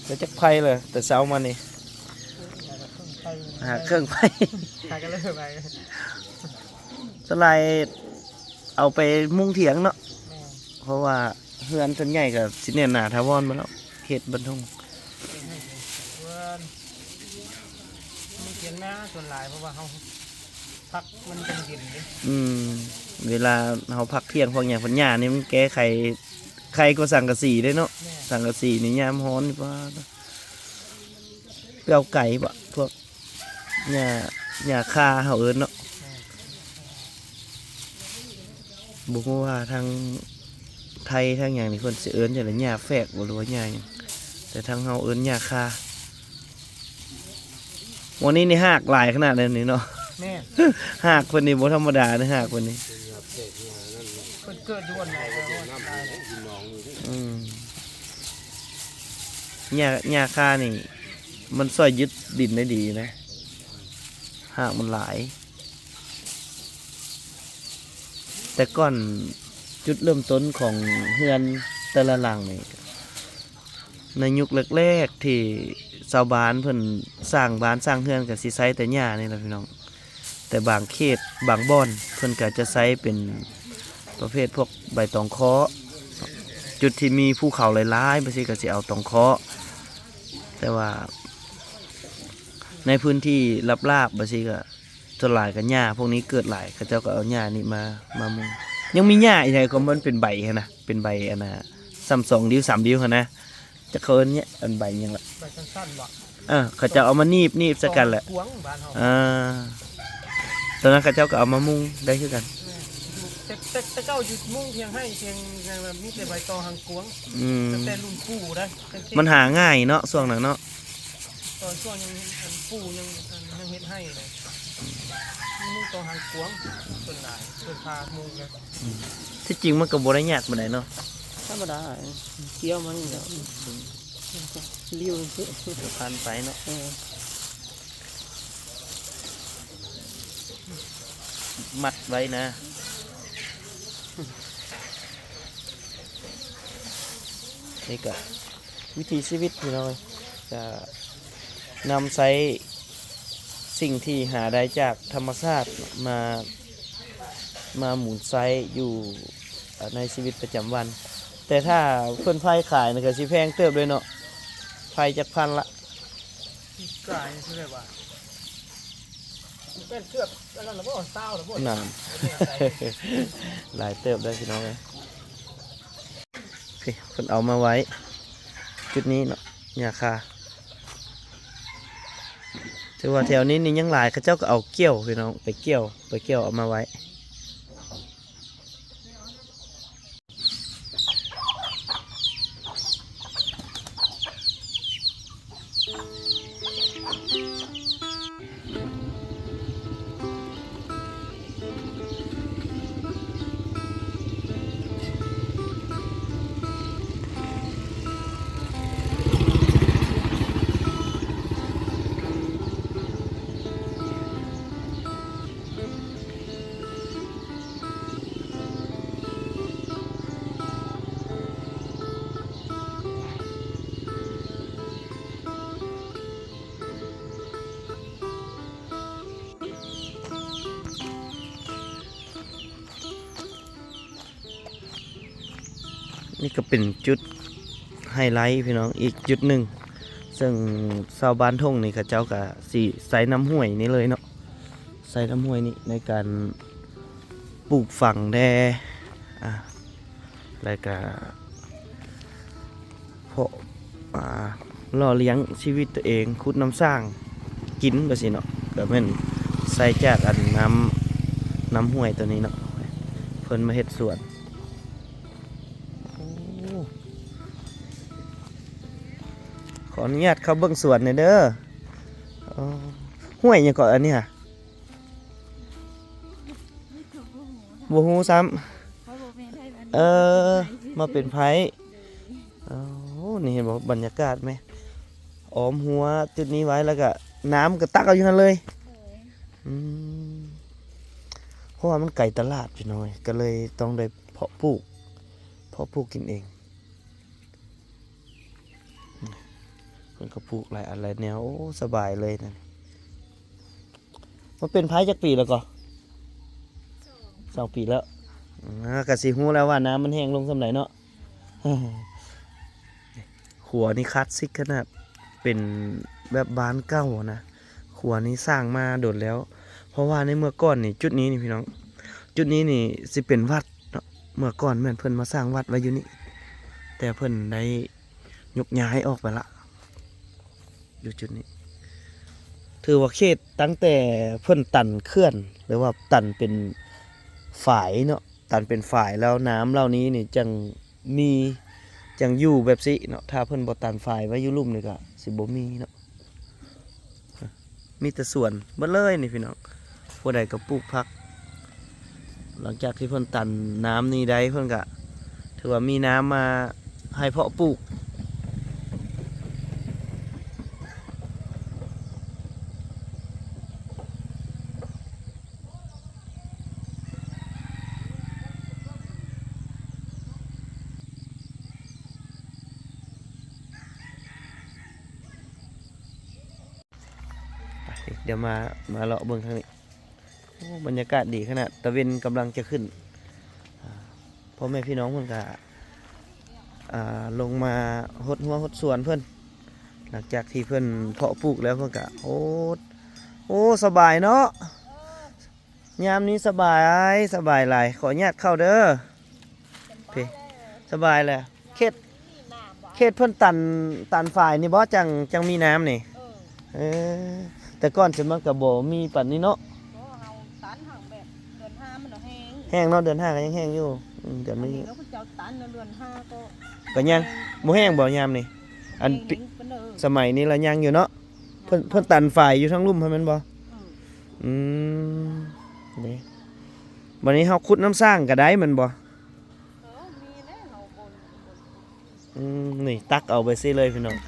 ໄດ້ຈັກໄພເລີຍ ແຕ່ເຊົ້າມານີ້? ຫາເຄື່ອງໄຟ ຫາເຄື່ອງໄຟ ຫາກັນເລີຍໄປ ສ່ວນຫຼາຍເອົາໄປມຸງຖຽງເນາະ ແມ່ນ ເພາະວ່າເຮືອນສ່ວນໃຫຍ່ກໍຊິແໜ້ນໜາຖາວອນໝົດແລ້ວ ເຂດບ້ານທົ່ງ ເຮັດໃຫ້ເຮືອນ ມີຖຽງນາສ່ວນຫຼາຍ ເພາະວ່າເຮົາ ພັກມັນຈັ່ງເຢັນເດ້ ອືມ ເວລາເຮົາພັກທ່ຽງ ພວກຫຍັງ ພັດຫຍ້ານີ້ມັນແກ້ໄຂ ໄຄກວ່າສັງກະສີເດ້ເນາະ ແມ່ນ ສັງກະສີນີ້ຍາມຮ້ອນນີ້ ປາດ ໄປເອົາໄກບໍ ພວກຫຍ້າ ຫຍ້າຄາເຮົາເອີ້ນເນາະ ແມ່ນ ບໍ່ຮູ້ວ່າທາງໄທທາງຫຍັງນີ້ເພິ່ນຊິເອີ້ນຈັ່ງໃດ ຫຍ້າແຟກບໍ ຫຼືວ່າຫຍ້າຫຍັງ ແຕ່ທາງເຮົາເອີ້ນຫຍ້າຄາ. ໝ່ອງນີ້ນີ້ຮາກຫຼາຍຂະໜາດໃດນີ້ເນາະ ແມ່ນ ຮາກເພິ່ນນີ້ບໍ່ທຳມະດາເດ້ ຮາກເພິ່ນນີ້ ເພິ່ນເກີດຢູ່ບ່ອນໃດກໍ ອືມ ຫຍ້າ ຫຍ້າຄານີ້ມັນຊ່ອຍຍຶດດິນໄດ້ດີນະ ຮາກມັນຫຼາຍ. ແຕ່ກ່ອນຈຸດເລີ່ມຕົ້ນຂອງເຮືອນແຕ່ລະຫຼັງນີ້ ໃນຍຸກແລກໆ ທີ່ຊາວບ້ານເພິ່ນສ້າງບ້ານສ້າງເຮືອນກໍຊິໃຊ້ແຕ່ຫຍ້ານີ້ແຫຼະພີ່ນ້ອງ ແຕ່ບາງເຂດບາງບ່ອນເພິ່ນກໍຈະໃຊ້ເປັນປະເພດພວກໃບຕອງເຄາະ ຈຸດທີ່ມີພູເຂົາຫຼາຍໆ ແບບຊີ້ກໍຊິເອົາຕອງເຄາະ ແຕ່ວ່າໃນພື້ນທີ່ລາບໆ ແບບຊີ້ກໍ ສ່ວນຫຼາຍກໍຫຍ້າພວກນີ້ເກີດຫຼາຍ ເຂົາເຈົ້າກໍເອົາຫຍ້ານີ້ມາ ມາມຸງ ຍັງມີຫຍ້າອີກໃດກໍມັນເປັນໃບຫັ້ນນະ ເປັນໃບອັນນ່າ ສ່ຳສອງນິ້ວສາມນິ້ວຫັ້ນນະ ຈັກເຂົາເອີ້ນຫຍັງ ອັນໃບຫຍັງລະ ໃບສັ້ນໆ ບໍ່ ເອີ ເຂົາເຈົ້າເອົາມາໜີບ ໜີບໃສ່ກັນແຫຼະ ກວາງບ້ານເຮົາ ອ່າ ຕອນນັ້ນເຂົາເຈົ້າກໍເອົາມາມຸງໄດ້ຄືກັນ ແຕ່ ແຕ່ ແຕ່ເກົ່າຢູ່ມຸງພຽງໄຮ່ພຽງຫຍັງ ມີແຕ່ໃບຕໍຫາງກວາງ ອືມ ຕັ້ງແຕ່ລຸ້ນປູ່ໄດ໋ ມັນຫາງ່າຍເນາະ ຊ່ວງນັ້ນເນາະ ຕອນຊ່ວງຍັງ ອັນປູ່ຍັງ ອັນຍັງເຮັດໄຮ່ນະ ມີມຸງຕໍ່ຫາງກວາງ ສ່ວນຫຼາຍເພິ່ນພາມຸງນະ ອືມ ທີ່ຈິງມັນກໍບໍ່ໄດ້ຍາກປານໃດເນາະ ທຳມະດາ ກ່ຽວມານີ້ແຫຼະ ອືມ ຫຼິ້ວຊິ ກໍພັນໄປເນາະ ເອີ ມັດໄວ້ນະ ນີ້ກໍ ວິຖີຊີວິດພີ່ນ້ອງເອີຍ ຈະນຳໃຊ້ສິ່ງທີ່ຫາໄດ້ຈາກທຳມະຊາດມາ ມາໝູນໃຊ້ຢູ່ ໃນຊີວິດປະຈຳວັນ ແຕ່ຖ້າເພິ່ນໄຜ່ຂາຍນີ້ກໍຊິແພງເຕີບເລີຍເນາະ ໄຜ່ຈັກພັນລະ ປີກາຍເທົ່າໃດວະ? ແມ່ນເກືອບອັນນັ້ນລະບໍ່ ຊາວລະບໍ່? ນານ ຫຼາຍເຕີບເດີພີ່ນ້ອງເອີຍ ເພິ່ນເອົາມາໄວ້ຈຸດນີ້ເນາະ ຫຍ້າຄາ ຖືວ່າແຖວນີ້ນີ້ຍັງຫຼາຍ ເຂົາເຈົ້າກໍເອົາກ່ຽວພີ່ນ້ອງ ໄປກ່ຽວ ໄປກ່ຽວເອົາມາໄວ້. ນີ້ກໍເປັນຈຸດໄຮໄລພີ່ນ້ອງ ອີກຈຸດໜຶ່ງ ເຊິ່ງຊາວບ້ານທົ່ງນີ້ເຂົາເຈົ້າກໍຊິໃຊ້ນ້ຳຫ້ວຍນີ້ເລີຍເນາະ ໃຊ້ນ້ຳຫ້ວຍນີ້ໃນການ ປູກຝັງແດ່ ອາ ແລ້ວກະເພາະ ອາ ຫຼໍ່ລ້ຽງຊີວິດຕົວເອງ ຂຸດນ້ຳສ້າງກິນ ແບບຊີ້ເນາະ ກະແມ່ນໃຊ້ຈາກອັນນ້ຳ ນ້ຳຫ້ວຍຕົວນີ້ເນາະ ເພິ່ນມາເຮັດສວນ. ໂອ້ ຂໍອະນຸຍາດເຂົ້າເບິ່ງສວນແດ່ເດີ. ໂອ້ ຫ້ວຍຫຍັງເກາະອັນນີ້ຫະ? ບໍ່ຮູ້ຊ້ຳ. ເອີ ມາເປັນໄພ້. ໂອ້ ນີ້ເຫັນບໍ່ ບັນຍາກາດແມະ ອ້ອມຮົ້ວຈຸດນີ້ໄວ້ ແລ້ວກະນ້ຳກະຕັກເອົາຢູ່ຫັ້ນເລີຍ. ອືມ ເພາະວ່າມັນໄກຕະຫຼາດພີ່ນ້ອງ ກະເລີຍຕ້ອງໄດ້ເພາະປູກ ເພາະປູກກິນເອງ. ເພິ່ນກໍປູກຫຼາຍອັນຫຼາຍແນວ. ໂອ້ ສະບາຍເລີຍນະ. ມາເປັນພາຍຈັກປີແລ້ວກໍ? ສອງ ສອງປີແລ້ວ. ອ່າ ກໍຊິຮູ້ແລ້ວວ່ານ້ຳມັນແຫ້ງລົງສ່ຳໃດເນາະ. ຂົວນີ້ຄລາສສິກຂະໜາດ ເປັນແບບບ້ານເກົ່ານະ. ຂົວນີ້ສ້າງມາດົນແລ້ວ ເພາະວ່າໃນເມື່ອກ່ອນນີ້ ຈຸດນີ້ນີ້ພີ່ນ້ອງ ຈຸດນີ້ນີ້ຊິເປັນວັດເນາະ. ເມື່ອກ່ອນແມ່ນເພິ່ນມາສ້າງວັດໄວ້ຢູ່ນີ້ ແຕ່ເພິ່ນໄດ້ຍົກຍ້າຍອອກໄປລະ ຢູ່ຈຸດນີ້. ຖືວ່າເຂດຕັ້ງແຕ່ເພິ່ນຕັນເຂື່ອນ ຫຼືວ່າຕັນເປັນຝາຍເນາະ ຕັນເປັນຝາຍແລ້ວ ນ້ຳເຫຼົ່ານີ້ນີ້ຈັ່ງມີ ຈັ່ງຢູ່ແບບຊີ້ເນາະ. ຖ້າເພິ່ນບໍ່ຕັນຝາຍໄວ້ຢູ່ລຸ່ມນີ້ກໍຊິບໍ່ມີເນາະ. ມີແຕ່ສວນເບິດເລີຍນີ້ພີ່ນ້ອງ ຜູ້ໃດກໍປູກຜັກ. ຫຼັງຈາກທີ່ເພິ່ນຕັນນ້ຳນີ້ໄດ້ ເພິ່ນກະຖືວ່າມີນ້ຳມາໃຫ້ເພາະປູກ. ໄປ ດຽວມາ ມາເລາະເບິ່ງທາງນີ້. ໂອ້ ບັນຍາກາດດີຂະໜາດ ຕາເວັນກຳລັງຈະຂຶ້ນ. ອ່າ ພໍ່ແມ່ພີ່ນ້ອງເພິ່ນກະ ອ່າ ລົງມາຫົດຮົ້ວຫົດສວນເພິ່ນ ຫຼັງຈາກທີ່ເພິ່ນເພາະປູກແລ້ວ ເພິ່ນກະຫົດ. ໂອ້ ສະບາຍເນາະ ຍາມນີ້ສະບາຍ ສະບາຍຫຼາຍ. ຂໍອະນຸຍາດເຂົ້າເດີ. ເພ ສະບາຍແຫຼະ ເຂດ ເຂດເພິ່ນຕັນ ຕັນຝາຍນີ້ບໍ່ ຈັ່ງ ຈັ່ງມີນ້ຳນີ້? ເອີ ເອີ ແຕ່ກ່ອນຊິມັນກໍບໍ່ມີປານນີ້ເນາະ. ບໍ່ ເຮົາຕັນຫັ້ນແບບເດືອນຫ້າມັນແຫ້ງ ແຫ້ງເນາະ ເດືອນຫ້າກໍຍັງແຫ້ງຢູ່. ອືມ ເດືອນນີ້ ອັນນີ້ກໍເຂົາເຈົ້າຕັນເດືອນຫ້າກໍ ກໍຍັງ ແຫ້ງ ບໍ່ແຫ້ງບໍ່ຍາມນີ້? ອັນ ແຫ້ງ ປີ ປານເດີ ສະໄໝນີ້ລະຍັງຢູ່ເນາະ. ເພິ່ນ ເພິ່ນຕັນຝາຍຢູ່ທາງລຸ່ມຫັ້ນແມ່ນບໍ່? ອືມ ອືມ ນີ້ ບັດນີ້ເຮົາຂຸດນ້ຳສ້າງກໍໄດ້ແມ່ນບໍ່? ເອີ ມີແລ້ວເຮົາບໍ່ ບໍ່ ອືມ ນີ້ຕັກເອົາໄປຊີ້ເລີຍພີ່ນ້ອງ.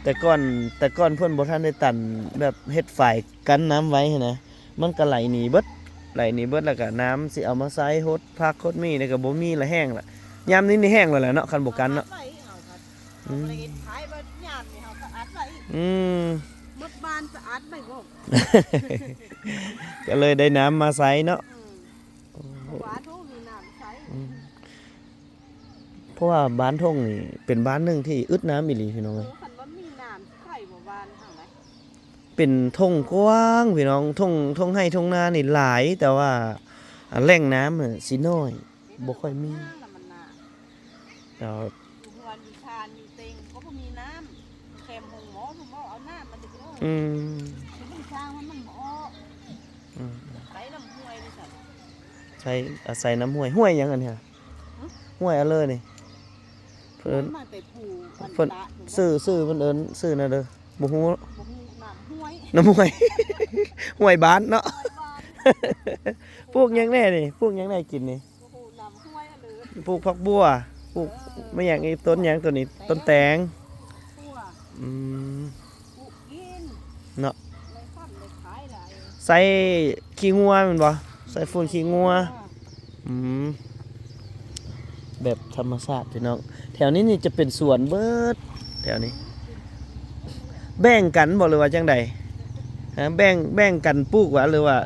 ແຕ່ກ່ອນ ແຕ່ກ່ອນເພິ່ນບໍ່ທັນໄດ້ຕັນແບບເຮັດຝາຍກັ້ນນ້ຳໄວ້ຫັ້ນນະ ມັນກໍໄຫຼໜີເບິດ ໄຫຼໜີເບິດ ແລ້ວກໍນ້ຳຊິເອົາມາໃຊ້ຫົດຜັກຫົດໝີ່ນີ້ກໍບໍ່ມີລະ ແຫ້ງລະ. ຍາມນີ້ນີ້ແຫ້ງແລ້ວແຫຼະເນາະ ຄັນບໍ່ກັນເນາະ. ອືມ ເຮົາກໍເຮັດຂາຍ ບາດຍາມນີ້ເຮົາກໍອັດໄວ້. ອືມ ໝົດບ້ານຈະອັດໄວ້ບໍ່? ກໍເລີຍໄດ້ນ້ຳມາໃຊ້ເນາະ. ອືມ ເພາະວ່າໂທມີນ້ຳໃຊ້. ອືມ ເພາະວ່າບ້ານທົ່ງນີ້ເປັນບ້ານໜຶ່ງທີ່ອຶດນ້ຳອີ່ຫຼີພີ່ນ້ອງເອີຍ. ເອີ ຄັນວ່າມີນ້ຳຊິໄຄບໍ່ບ້ານເຮົານະ. ເປັນທົ່ງກວ້າງພີ່ນ້ອງ ທົ່ງ ທົ່ງໄຮ່ທົ່ງນານີ້ຫຼາຍ ແຕ່ວ່າ ອ່າ ແຫຼ່ງນ້ຳນະຊິໜ້ອຍ ບໍ່ຄ່ອຍມີ. ແລ້ວຢູ່ເຮືອນຢູ່ຊານຢູ່ເຕັງກໍບໍ່ມີນ້ຳ ແຄມໂຮງໝໍເພິ່ນບໍ່ເອົານ້ຳມາແຕ່ເດີ. ອືມ ມັນສ້າງມັນ ມັນບໍ່ອອກ. ອືມ ໄປນ້ຳຫ້ວຍນີ້ຊັ້ນ ໃຊ້ ອາໄສນ້ຳຫ້ວຍ. ຫ້ວຍຫຍັງອັນນີ້? ຫຶ? ຫ້ວຍອະເລີນີ້ ເພິ່ນ ມາແຕ່ພູອັນ ເພິ່ນ ຕາດ ຊື່ ຊື່ເພິ່ນເອີ້ນຊື່ນັ້ນເດີ ບໍ່ຮູ້ ບໍ່ຮູ້ ນ້ຳຫ້ວຍ ນ້ຳຫ້ວຍ ຫ້ວຍບ້ານເນາະ. ຫ້ວຍບ້ານ ປູກຫຍັງແດ່ນີ້? ປູກຫຍັງແດ່ກິນນີ້? ປູກຜັກບົ່ວ ປູກ ເອີ ແມ່ນຫຍັງອີກ ຕົ້ນຫຍັງໂຕນີ້? ຕົ້ນແຕງ. ອືມ ເນາະ ໃຊ້ຂີ້ງົວແມ່ນບໍ່? ໃຊ້ຝຸ່ນຂີ້ງົວ. ອືມ ແບບທຳມະຊາດພີ່ນ້ອງ. ແຖວນີ້ນີ້ຈະເປັນສວນເບິດ ແຖວນີ້. ແບ່ງກັນບໍ່ ຫຼືວ່າຈັ່ງໃດ? ຮະ ແບ່ງ ແບ່ງກັນປູກຫວາ ຫຼືວ່າ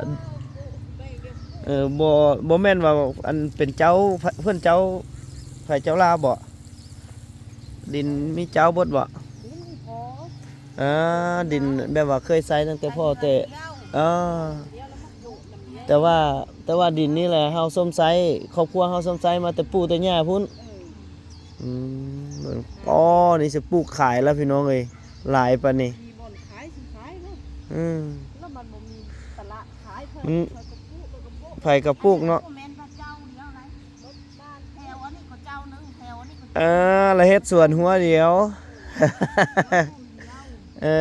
ເອີ ບໍ່ ບໍ່ແມ່ນວ່າອັນເປັນເຈົ້າ ເພິ່ນເຈົ້າ ໃຜເຈົ້າລາວບໍ່? ດິນມີເຈົ້າເບິດບໍ່? ດິນມີພໍ່. ເອີ ດິນແບບວ່າເຄີຍໃຊ້ຕັ້ງແຕ່ພໍ່ແຕ່ ເອີ ແຕ່ວ່າ ແຕ່ວ່າດິນນີ້ແຫຼະເຮົາຊົມໃຊ້ ຄອບຄົວເຮົາຊົມໃຊ້ມາແຕ່ປູ່ແຕ່ຍ່າພຸ້ນ. ເອີ ອືມ ເບິ່ງ ອໍ ນີ້ຊິປູກຂາຍແລ້ວພີ່ນ້ອງເອີຍ ຫຼາຍປານນີ້. ມີບ່ອນຂາຍຊິຂາຍເນາະ. ອືມ ແລ້ວມັນບໍ່ມີຕະຫຼາດຂາຍ ເພິ່ນ ອືມ ໃຜກໍປູກ ໃຜກໍປູກເນາະ. ບໍ່ແມ່ນວ່າເຈົ້າດຽວໃດ ແຖວອັນນີ້ກໍເຈົ້າໜຶ່ງ ແຖວອັນນີ້ກໍ ເອີ ລະເຮັດສວນຫົວດຽວ. ເອີ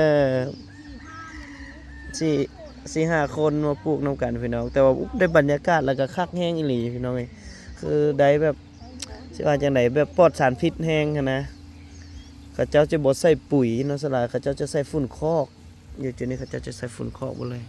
ສີ່ ສີ່ຫ້າຄົນມາປູກນຳກັນພີ່ນ້ອງ. ແຕ່ວ່າ ອຸ໊ຍ ໄດ້ບັນຍາກາດ ແລ້ວກໍຄັກແຮງອີ່ຫຼີພີ່ນ້ອງເອີຍ. ຄືໄດ້ແບບ ຊິວ່າຈັ່ງໃດ ແບບປອດສານພິດແຮງຫັ້ນນະ. ເຂົາເຈົ້າຈະບໍ່ໃສ່ປຸ໋ຍເນາະ ສ່ວນຫຼາຍເຂົາເຈົ້າຈະໃສ່ຝຸ່ນຄອກ. ຢູ່ຈຸດນີ້ເຂົາເຈົ້າຈະໃສ່ຝຸ່ນຄອກເບິດເລີຍ.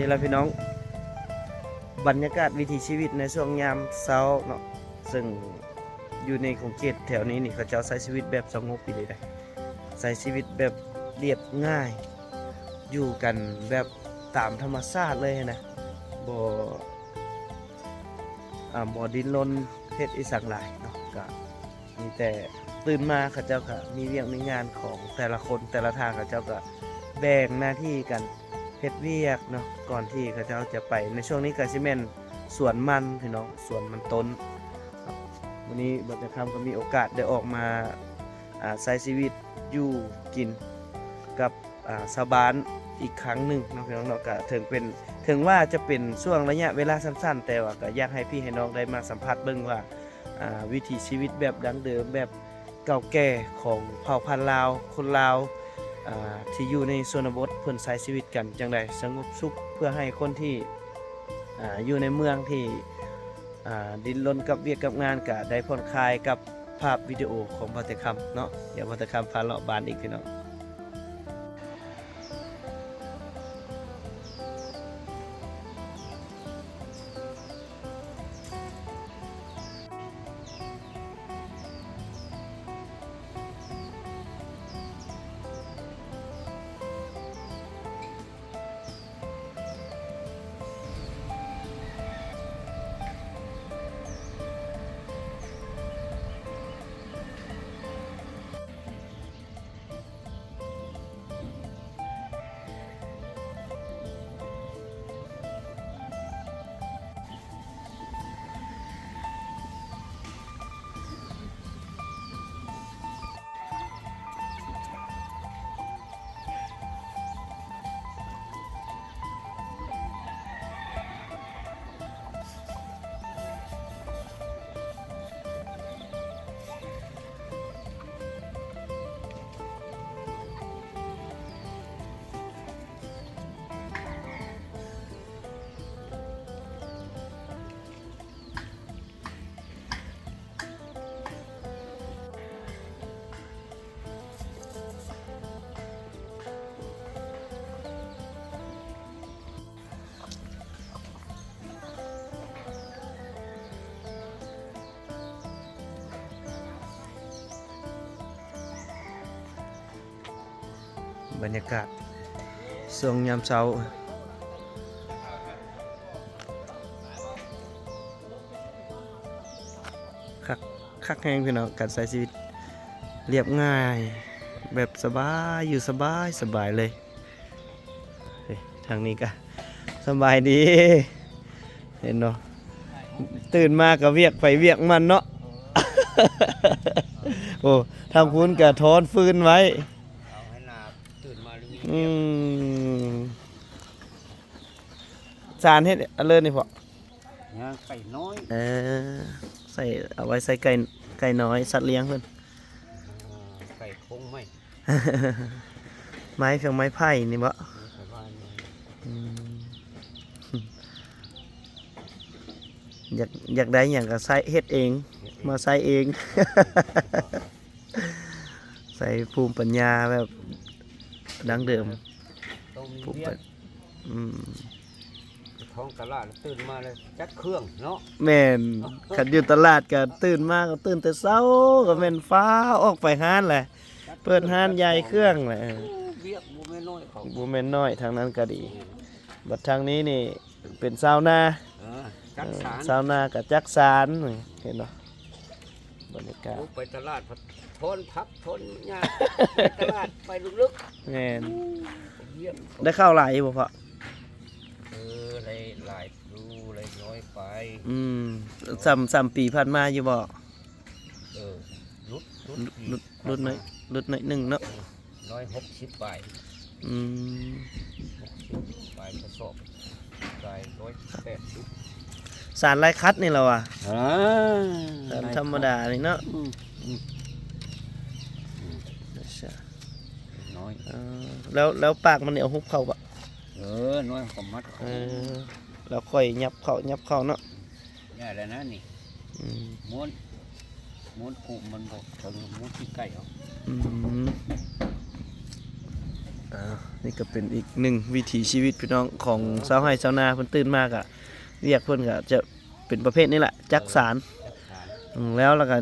ນີ້ລະພີ່ນ້ອງ ບັນຍາກາດວິຖີຊີວິດໃນຊ່ວງຍາມເຊົ້າເນາະ ເຊິ່ງຢູ່ໃນຂົງເຂດແຖວນີ້ນີ້ ເຂົາເຈົ້າໃຊ້ຊີວິດແບບສະຫງົບອີ່ຫຼີເດ້ ໃຊ້ຊີວິດແບບລຽບງ່າຍ ຢູ່ກັນແບບຕາມທຳມະຊາດເລີຍຫັ້ນນະ ບໍ່ ອ່າ ບໍ່ດີ້ນລົນເຮັດອີ່ສັງຫຼາຍເນາະ ກະມີແຕ່ຕື່ນມາເຂົາເຈົ້າກະມີວຽກມີງານຂອງແຕ່ລະຄົນ ແຕ່ລະທ່ານ ເຂົາເຈົ້າກະແບ່ງໜ້າທີ່ກັນເຮັດວຽກເນາະ ກ່ອນທີ່ເຂົາເຈົ້າຈະໄປ. ໃນຊ່ວງນີ້ກະຊິແມ່ນສວນມັນພີ່ນ້ອງ ສວນມັນຕົ້ນ. ມື້ນີ້ບ່າວແຕງຄຳກະມີໂອກາດໄດ້ອອກມາ ອ່າ ໃຊ້ຊີວິດຢູ່ກິນກັບ ອ່າ ຊາວບ້ານອີກຄັ້ງໜຶ່ງເນາະ ພີ່ນ້ອງເນາະ. ກະເຖິງເປັນ ເຖິງວ່າຈະເປັນຊ່ວງໄລຍະເວລາສັ້ນໆ ແຕ່ວ່າກະຢາກໃຫ້ພີ່ໃຫ້ນ້ອງໄດ້ມາສຳຜັດເບິ່ງວ່າ ອ່າ ວິຖີຊີວິດແບບດັ້ງເດີມ ແບບເກົ່າແກ່ຂອງເຜົ່າພັນລາວ ຄົນລາວ ອ່າ ທີ່ຢູ່ໃນຊົນນະບົດ ເພິ່ນໃຊ້ຊີວິດກັນຈັ່ງໃດ ສະຫງົບສຸກ ເພື່ອໃຫ້ຄົນທີ່ ອ່າ ຢູ່ໃນເມືອງທີ່ ອ່າ ດີ້ນລົນກັບວຽກກັບງານ ກະໄດ້ຜ່ອນຄາຍກັບພາບວິດີໂອຂອງບ່າວແຕງຄຳເນາະ. ດຽວບ່າວແຕງຄຳພາເລາະບ້ານອີກພີ່ນ້ອງ. ບັນຍາກາດຊ່ວງຍາມເຊົ້າ ຄັກ ຄັກແຮງພີ່ນ້ອງ ການໃຊ້ຊີວິດລຽບງ່າຍ ແບບສະບາຍ ຢູ່ສະບາຍ ສະບາຍເລີຍ. ເອີ ທາງນີ້ກະສະບາຍດີ ເຫັນບໍ່ ຕື່ນມາກະວຽກໃຜວຽກມັນເນາະ. ໂອ້ ທາງພຸ້ນກະຖອນຟືນໄວ້ ເອົາໃຫ້ໜ້າຕື່ນມາ ອືມ ສານເຮັດອັນເລີນນີ້ເພາະ ຍ່າງໄກ່ນ້ອຍ ເອີ ໃສ່ ເອົາໄວ້ໃສ່ໄກ່ ໄກ່ນ້ອຍ ສັດລ້ຽງເພິ່ນ ເອີ ໄກ່ໂຄງໄມ້ ໄມ້ເຄື່ອງໄມ້ໄຜ່ນີ້ບໍ? ອືມ ຢາກ ຢາກໄດ້ຫຍັງກະໃຊ້ ເຮັດເອງ ເຮັດເອງ ມາໃຊ້ເອງ ໃຊ້ພູມປັນຍາແບບດັ້ງເດີມ ຕ້ອງມີວຽກ ອືມ ທ້ອງຕະຫຼາດຕື່ນມາແລ້ວຈັດເຄື່ອງເນາະ ແມ່ນ ຄັນຢູ່ຕະຫຼາດກະຕື່ນມາກະຕື່ນແຕ່ເຊົ້າ ກະແມ່ນຟ້າວອອກໄປຮ້ານແຫຼະ ເປີດຮ້ານຢາຍເຄື່ອງແຫຼະ ເອີ ວຽກບໍ່ແມ່ນນ້ອຍເຂົາ ບໍ່ແມ່ນນ້ອຍ ທາງນັ້ນກະດີ ອືມ ບັດທາງນີ້ນີ້ ເປັນຊາວນາ ເອີ ຈັກສານ ເອີ ຊາວນາກະຈັກສານ ເຫັນບໍ່ ບັນຍາກາດ ໂອ້ ໄປຕະຫຼາດ ຖອນຜັກ ຖອນຫຍ້າ ໄປຕະຫຼາດ ໄປເລິກໆ ແມ່ນ ໄດ້ເຂົ້າຫຼາຍຢູ່ບໍ່ພໍ່? ເອີ ໄດ້ຫຼາຍຢູ່ ໄດ້ຮ້ອຍປາຍ ອືມ ສ່ຳ ສ່ຳປີຜ່ານມາຢູ່ບໍ່? ເອີ ຫຼຸດ ຫຼຸດ ຫຼຸດ ຫຼຸດໜ້ອຍ ຫຼຸດໜ້ອຍໜຶ່ງເນາະ ເອີ ຮ້ອຍຫົກສິບປາຍ ອືມ ຫົກສິບປາຍກະສອບ ກາຍຮ້ອຍແປດສິບ ສານລາຍຄັດນີ້ລະວ່າ ເອີ ສານທຳມະດານີ້ເນາະ ອືມ ອືມ ນ້ອຍ ເອີ ແລ້ວ ແລ້ວປາກມັນນີ້ເອົາຫຸບເຂົ້າບໍ່? ເອີ ນ້ອຍເຂົາມັດເຂົ້າ ເອີ ແລ້ວຄ່ອຍຫຍັບເຂົ້າ ຫຍັບເຂົ້າເນາະ ນີ້ແຫຼະນະນີ້ ອືມ ມ້ວນ ມ້ວນພູມມັນບໍ່ເຖິງ ມ້ວນຂີ້ໄກ່ເອົາ ອືມ ເອົາ ນີ້ກໍເປັນອີກໜຶ່ງວິຖີຊີວິດພີ່ນ້ອງ ຂອງຊາວໄຮ່ຊາວນາ. ເພິ່ນຕື່ນມາກະ ວຽກເພິ່ນກະຈະເປັນປະເພດນີ້ແຫຼະ ຈັກສານ. ຈັກສານ ອືມ ແລ້ວ ແລ້ວກະ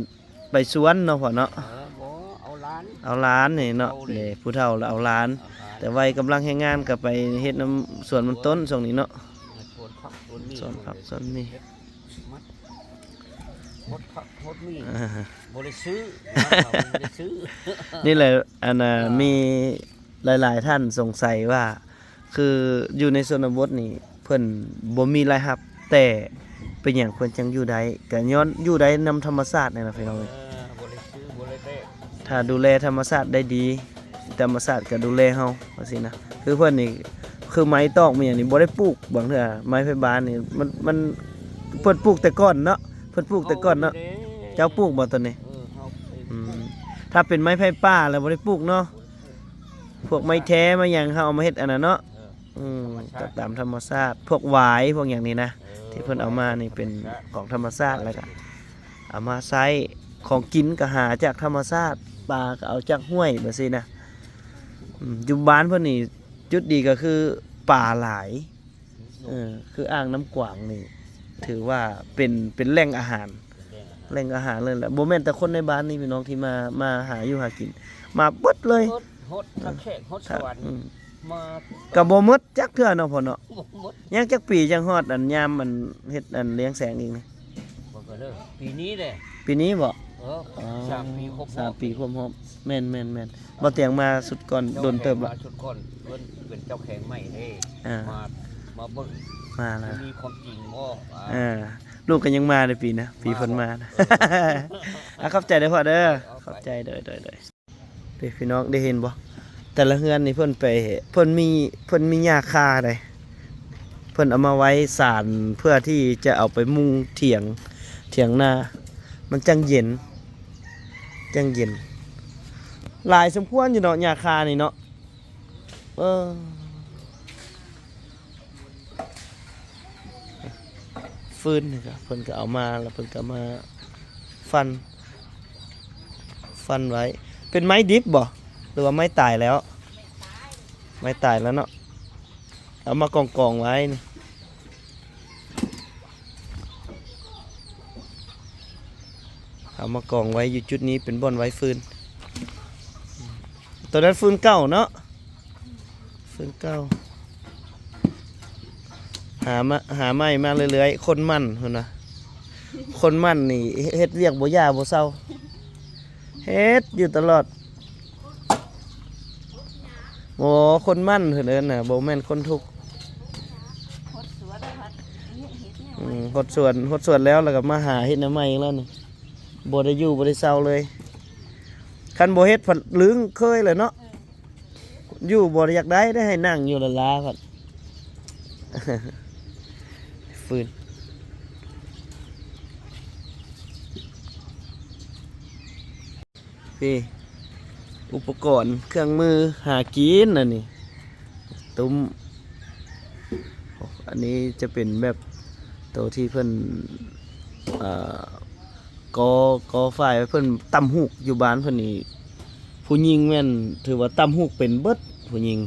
ໄປສວນເນາະພໍ່ເນາະ. ເອີ ບໍ່ ເອົາຫຼານ ເອົາຫຼານນີ້ເນາະ. ເອົາເລີຍ ນີ້ຜູ້ເຖົ້າລະເອົາຫຼານ ເອົາຫຼານ ແຕ່ໄວກຳລັງແຮງງານກໍໄປເຮັດນຳສວນມັນຕົ້ນຊ່ວງນີ້ເນາະ. ສວນຜັກສວນມີ້ ສວນຜັກສວນມີ້ ເຮັດມັດ ຫົດຜັກຫົດມີ້ ອ່າ ບໍ່ໄດ້ຊື້ ບໍ່ໄດ້ຊື້. ນີ້ແຫຼະ ອັນນ່າ ອ່າ ມີຫຼາຍໆທ່ານສົງໄສວ່າ ຄືຢູ່ໃນຊົນນະບົດນີ້ ເພິ່ນບໍ່ມີລາຍຮັບ ແຕ່ເປັນຫຍັງເພິ່ນຈັ່ງຢູ່ໄດ້? ກະຍ້ອນຢູ່ໄດ້ນຳທຳມະຊາດນີ້ລະພີ່ນ້ອງເອີຍ. ເອີ ບໍ່ໄດ້ຊື້ ບໍ່ໄດ້ແລກ ຖ້າດູແລທຳມະຊາດໄດ້ດີ ທຳມະຊາດກໍດູແລເຮົາ ວ່າຊີ້ນະ. ຄືເພິ່ນນີ້ ຄືໄມ້ຕອກໄມ້ຫຍັງນີ້ບໍ່ໄດ້ປູກ. ບາງເທື່ອໄມ້ໄຜ່ບ້ານນີ້ ມັນ ມັນ ເພິ່ນປູກແຕ່ກ່ອນເນາະ ເພິ່ນປູກແຕ່ກ່ອນເນາະ. ເຈົ້າປູກບໍ່ຕອນນີ້? ເອີ ເຮົາ ອືມ ຖ້າເປັນໄມ້ໄຜ່ປ່າແລ້ວບໍ່ໄດ້ປູກເນາະ. ພວກໄມ້ແທ້ໄມ້ຫຍັງ ເຮົາເອົາມາເຮັດອັນນັ້ນເນາະ. ເອີ ອືມ ທຳມະຊາດ ກໍຕາມທຳມະຊາດ. ພວກຫວາຍພວກຫຍັງນີ້ນະ ເອີ ທີ່ເພິ່ນເອົາມານີ້ເປັນ ທຳມະຊາດ ຂອງທຳມະຊາດ ແລ້ວກໍເອົາມາໃຊ້. ຂອງກິນກໍຫາຈາກທຳມະຊາດ ປາກໍເອົາຈາກຫ້ວຍ ແບບຊີ້ນະ. ອືມ ຢູ່ບ້ານເພິ່ນນີ້ ຈຸດດີກໍຄືປາຫຼາຍ. ເອີ ຄືອ່າງນ້ຳກວາງນີ້ ຖືວ່າເປັນ ເປັນແຫຼ່ງອາຫານ ເປັນແຫຼ່ງອາຫານ ແຫຼ່ງອາຫານເລີຍແຫຼະ. ບໍ່ແມ່ນແຕ່ຄົນໃນບ້ານນີ້ພີ່ນ້ອງທີ່ມາ ມາຫາຢູ່ຫາກິນ ມາເບິດເລີຍ. ຮອດ ຮອດທາງແຂກ ຮອດສະຫວັນ ອືມ ມາ ກໍບໍ່ໝົດຈັກເທື່ອເນາະພໍ່ເນາະ. ບໍ່ໝົດ ຍັງຈັກປີຈັ່ງຮອດອັນຍາມອັນເຮັດອັນລຽງແສງອີກນີ້? ບໍ່ກໍເລີກ ປີນີ້ແຫຼະ. ປີນີ້ບໍ? ເອີ ອໍ ສາມປີຄົບຮອບ ສາມປີຄົບຮອບ. ແມ່ນໆໆ ບໍ່ຕຽງມາຊຸດກ່ອນ ເຈົ້າແຂກ ດົນເຕີບລະ ມາຊຸດກ່ອນ ເພິ່ນເປັນເຈົ້າແຂກໃໝ່ເດ້. ອ່າ ມາ ມາເບິ່ງ ມາລະ ມີຄວາມຈິງບໍ່? ອ່າ ລູກກໍຍັງມາເດ້ປີນະ ປີເພິ່ນມານະ. ເອີ ອ່າ ຂອບໃຈເດີພໍ່ເດີ ເອົາໄປ ຂອບໃຈ ໂດຍໆໆ. ເດ້ພີ່ນ້ອງ ໄດ້ເຫັນບໍ່? ແຕ່ລະເຮືອນນີ້ເພິ່ນໄປ ເພິ່ນມີ ເພິ່ນມີຫຍ້າຄາໃດ ເພິ່ນເອົາມາໄວ້ສານ ເພື່ອທີ່ຈະເອົາໄປມຸງຖຽງ ຖຽງນາ ມັນຈັ່ງເຢັນ ຈັ່ງເຢັນ. ຫຼາຍສົມຄວນຢູ່ເນາະ ຫຍ້າຄານີ້ເນາະ. ເອີ ຟືນນີ້ກໍ ເພິ່ນກໍເອົາມາ ແລ້ວເພິ່ນກໍມາຟັນ ຟັນໄວ້. ເປັນໄມ້ດິບບໍ່ ຫຼືວ່າໄມ້ຕາຍແລ້ວ? ໄມ້ຕາຍແລ້ວເນາະ. ເອົາມາກອງໆໄວ້ນີ້ ເອົາມາກອງໄວ້ຢູ່ຈຸດນີ້ ເປັນບ່ອນໄວ້ຟືນ. ໂຕນັ້ນຟືນເກົ່າເນາະ ຟືນເກົ່າ. ຫາມາ ຫາໃໝ່ມາເລື້ອຍໆ. ຄົນໝັ່ນພຸ້ນນະ ຄົນໝັ່ນນີ້ເຮັດວຽກບໍ່ຢ່າບໍ່ເຊົາ ເຮັດຢູ່ຕະຫຼອດ. ໂອ້ ຄົນໝັ່ນເພິ່ນເອີ້ນນະ ບໍ່ແມ່ນຄົນທຸກ. ຫົດສວນ ອືມ ຫົດສວນ ຫົດສວນແລ້ວ ແລ້ວກໍມາຫາເຮັດແນວໃໝ່ອີກແລ້ວນີ້ ບໍ່ໄດ້ຢູ່ບໍ່ໄດ້ເຊົາເລີຍ. ຄັນບໍ່ເຮັດພັດລຶ້ງເຄີຍແຫຼະເນາະ. ເອີ ຢູ່ບໍ່ໄດ້ຢາກໄດ້ ໄດ້ໃຫ້ນັ່ງຢູ່ລ້າໆ ພັດ ຟືນ. ນີ້ ອຸປະກອນເຄື່ອງມືຫາກິນອັນນີ້ ຕຸ້ມ. ອັນນີ້ຈະເປັນແບບໂຕທີ່ເພິ່ນ ເອີ ກໍ ກໍຝ້າຍໄວ້ ເພິ່ນຕຳຫູກ. ຢູ່ບ້ານເພິ່ນນີ້ ຜູ້ຍິງແມ່ນຖືວ່າຕຳຫູກເປັນເບິດ ຜູ້ຍິງ.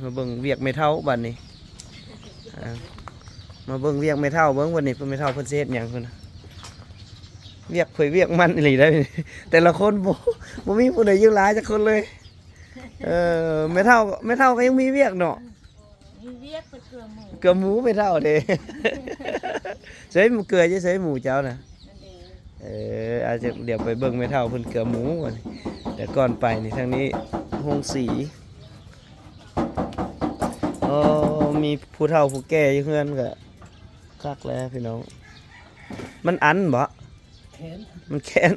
ມາເບິ່ງວຽກແມ່ເຖົ້າບາດນີ້ ອ່າ ມາເບິ່ງວຽກແມ່ເຖົ້າເບິ່ງ ວັນນີ້ແມ່ເຖົ້າເພິ່ນຊິເຮັດຫຍັງພຸ້ນນະ. ວຽກໃຜວຽກມັນອີ່ຫຼີໄດ໋ ແຕ່ລະຄົນ ບໍ່ ບໍ່ມີຜູ້ໃດຢູ່ຫຼາຍຈັກຄົນເລີຍ. ເອີ ແມ່ເຖົ້າ ແມ່ເຖົ້າກໍຍັງມີວຽກເນາະ. ມີວຽກໄປເກືອໝູ ເກືອໝູແມ່ເຖົ້າເດ້. ໃສ່ໝູເກືອ ໃສ່ໝູເຈົ້ານະ. ເອີ ອາດຈະ ດຽວໄປເບິ່ງແມ່ເຖົ້າເພິ່ນເກືອໝູ. ແຕ່ກ່ອນໄປນີ້ ທາງນີ້ໂຮງສີ. ໂອ້ ມີຜູ້ເຖົ້າຜູ້ແກ່ຢູ່ເຮືອນກໍຄັກແລ້ວພີ່ນ້ອງ. ມັນອັນບໍ? ແຂນ ມັນແຂນ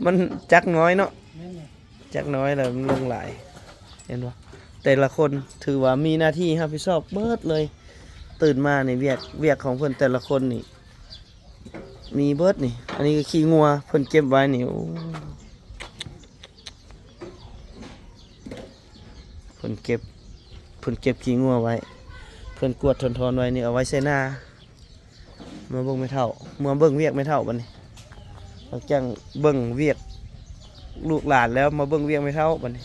ມັນຈັກໜ້ອຍເນາະ. ແມ່ນແຫຼະ ຈັກໜ້ອຍແລ້ວມັນລົງຫຼາຍ ເຫັນບໍ່? ແຕ່ລະຄົນຖືວ່າມີໜ້າທີ່ຮັບຜິດຊອບເບິດເລີຍ. ຕື່ນມານີ້ວຽກ ວຽກຂອງເພິ່ນແຕ່ລະຄົນນີ້ມີເບິດນີ້. ອັນນີ້ກໍຂີ້ງົວເພິ່ນເກັບໄວ້ນີ້. ໂອ້ ເພິ່ນເກັບ ເພິ່ນເກັບຂີ້ງົວໄວ້ ເພິ່ນກວດທອນໆໄວ້ນີ້ ເອົາໄວ້ໃສ່ນາ. ມາເບິ່ງແມ່ເຖົ້າ ມາເບິ່ງວຽກແມ່ເຖົ້າບັດນີ້. ຫຼັງຈາກເບິ່ງວຽກ ລູກຫຼານແລ້ວ ມາເບິ່ງວຽກແມ່ເຖົ້າບັດນີ້.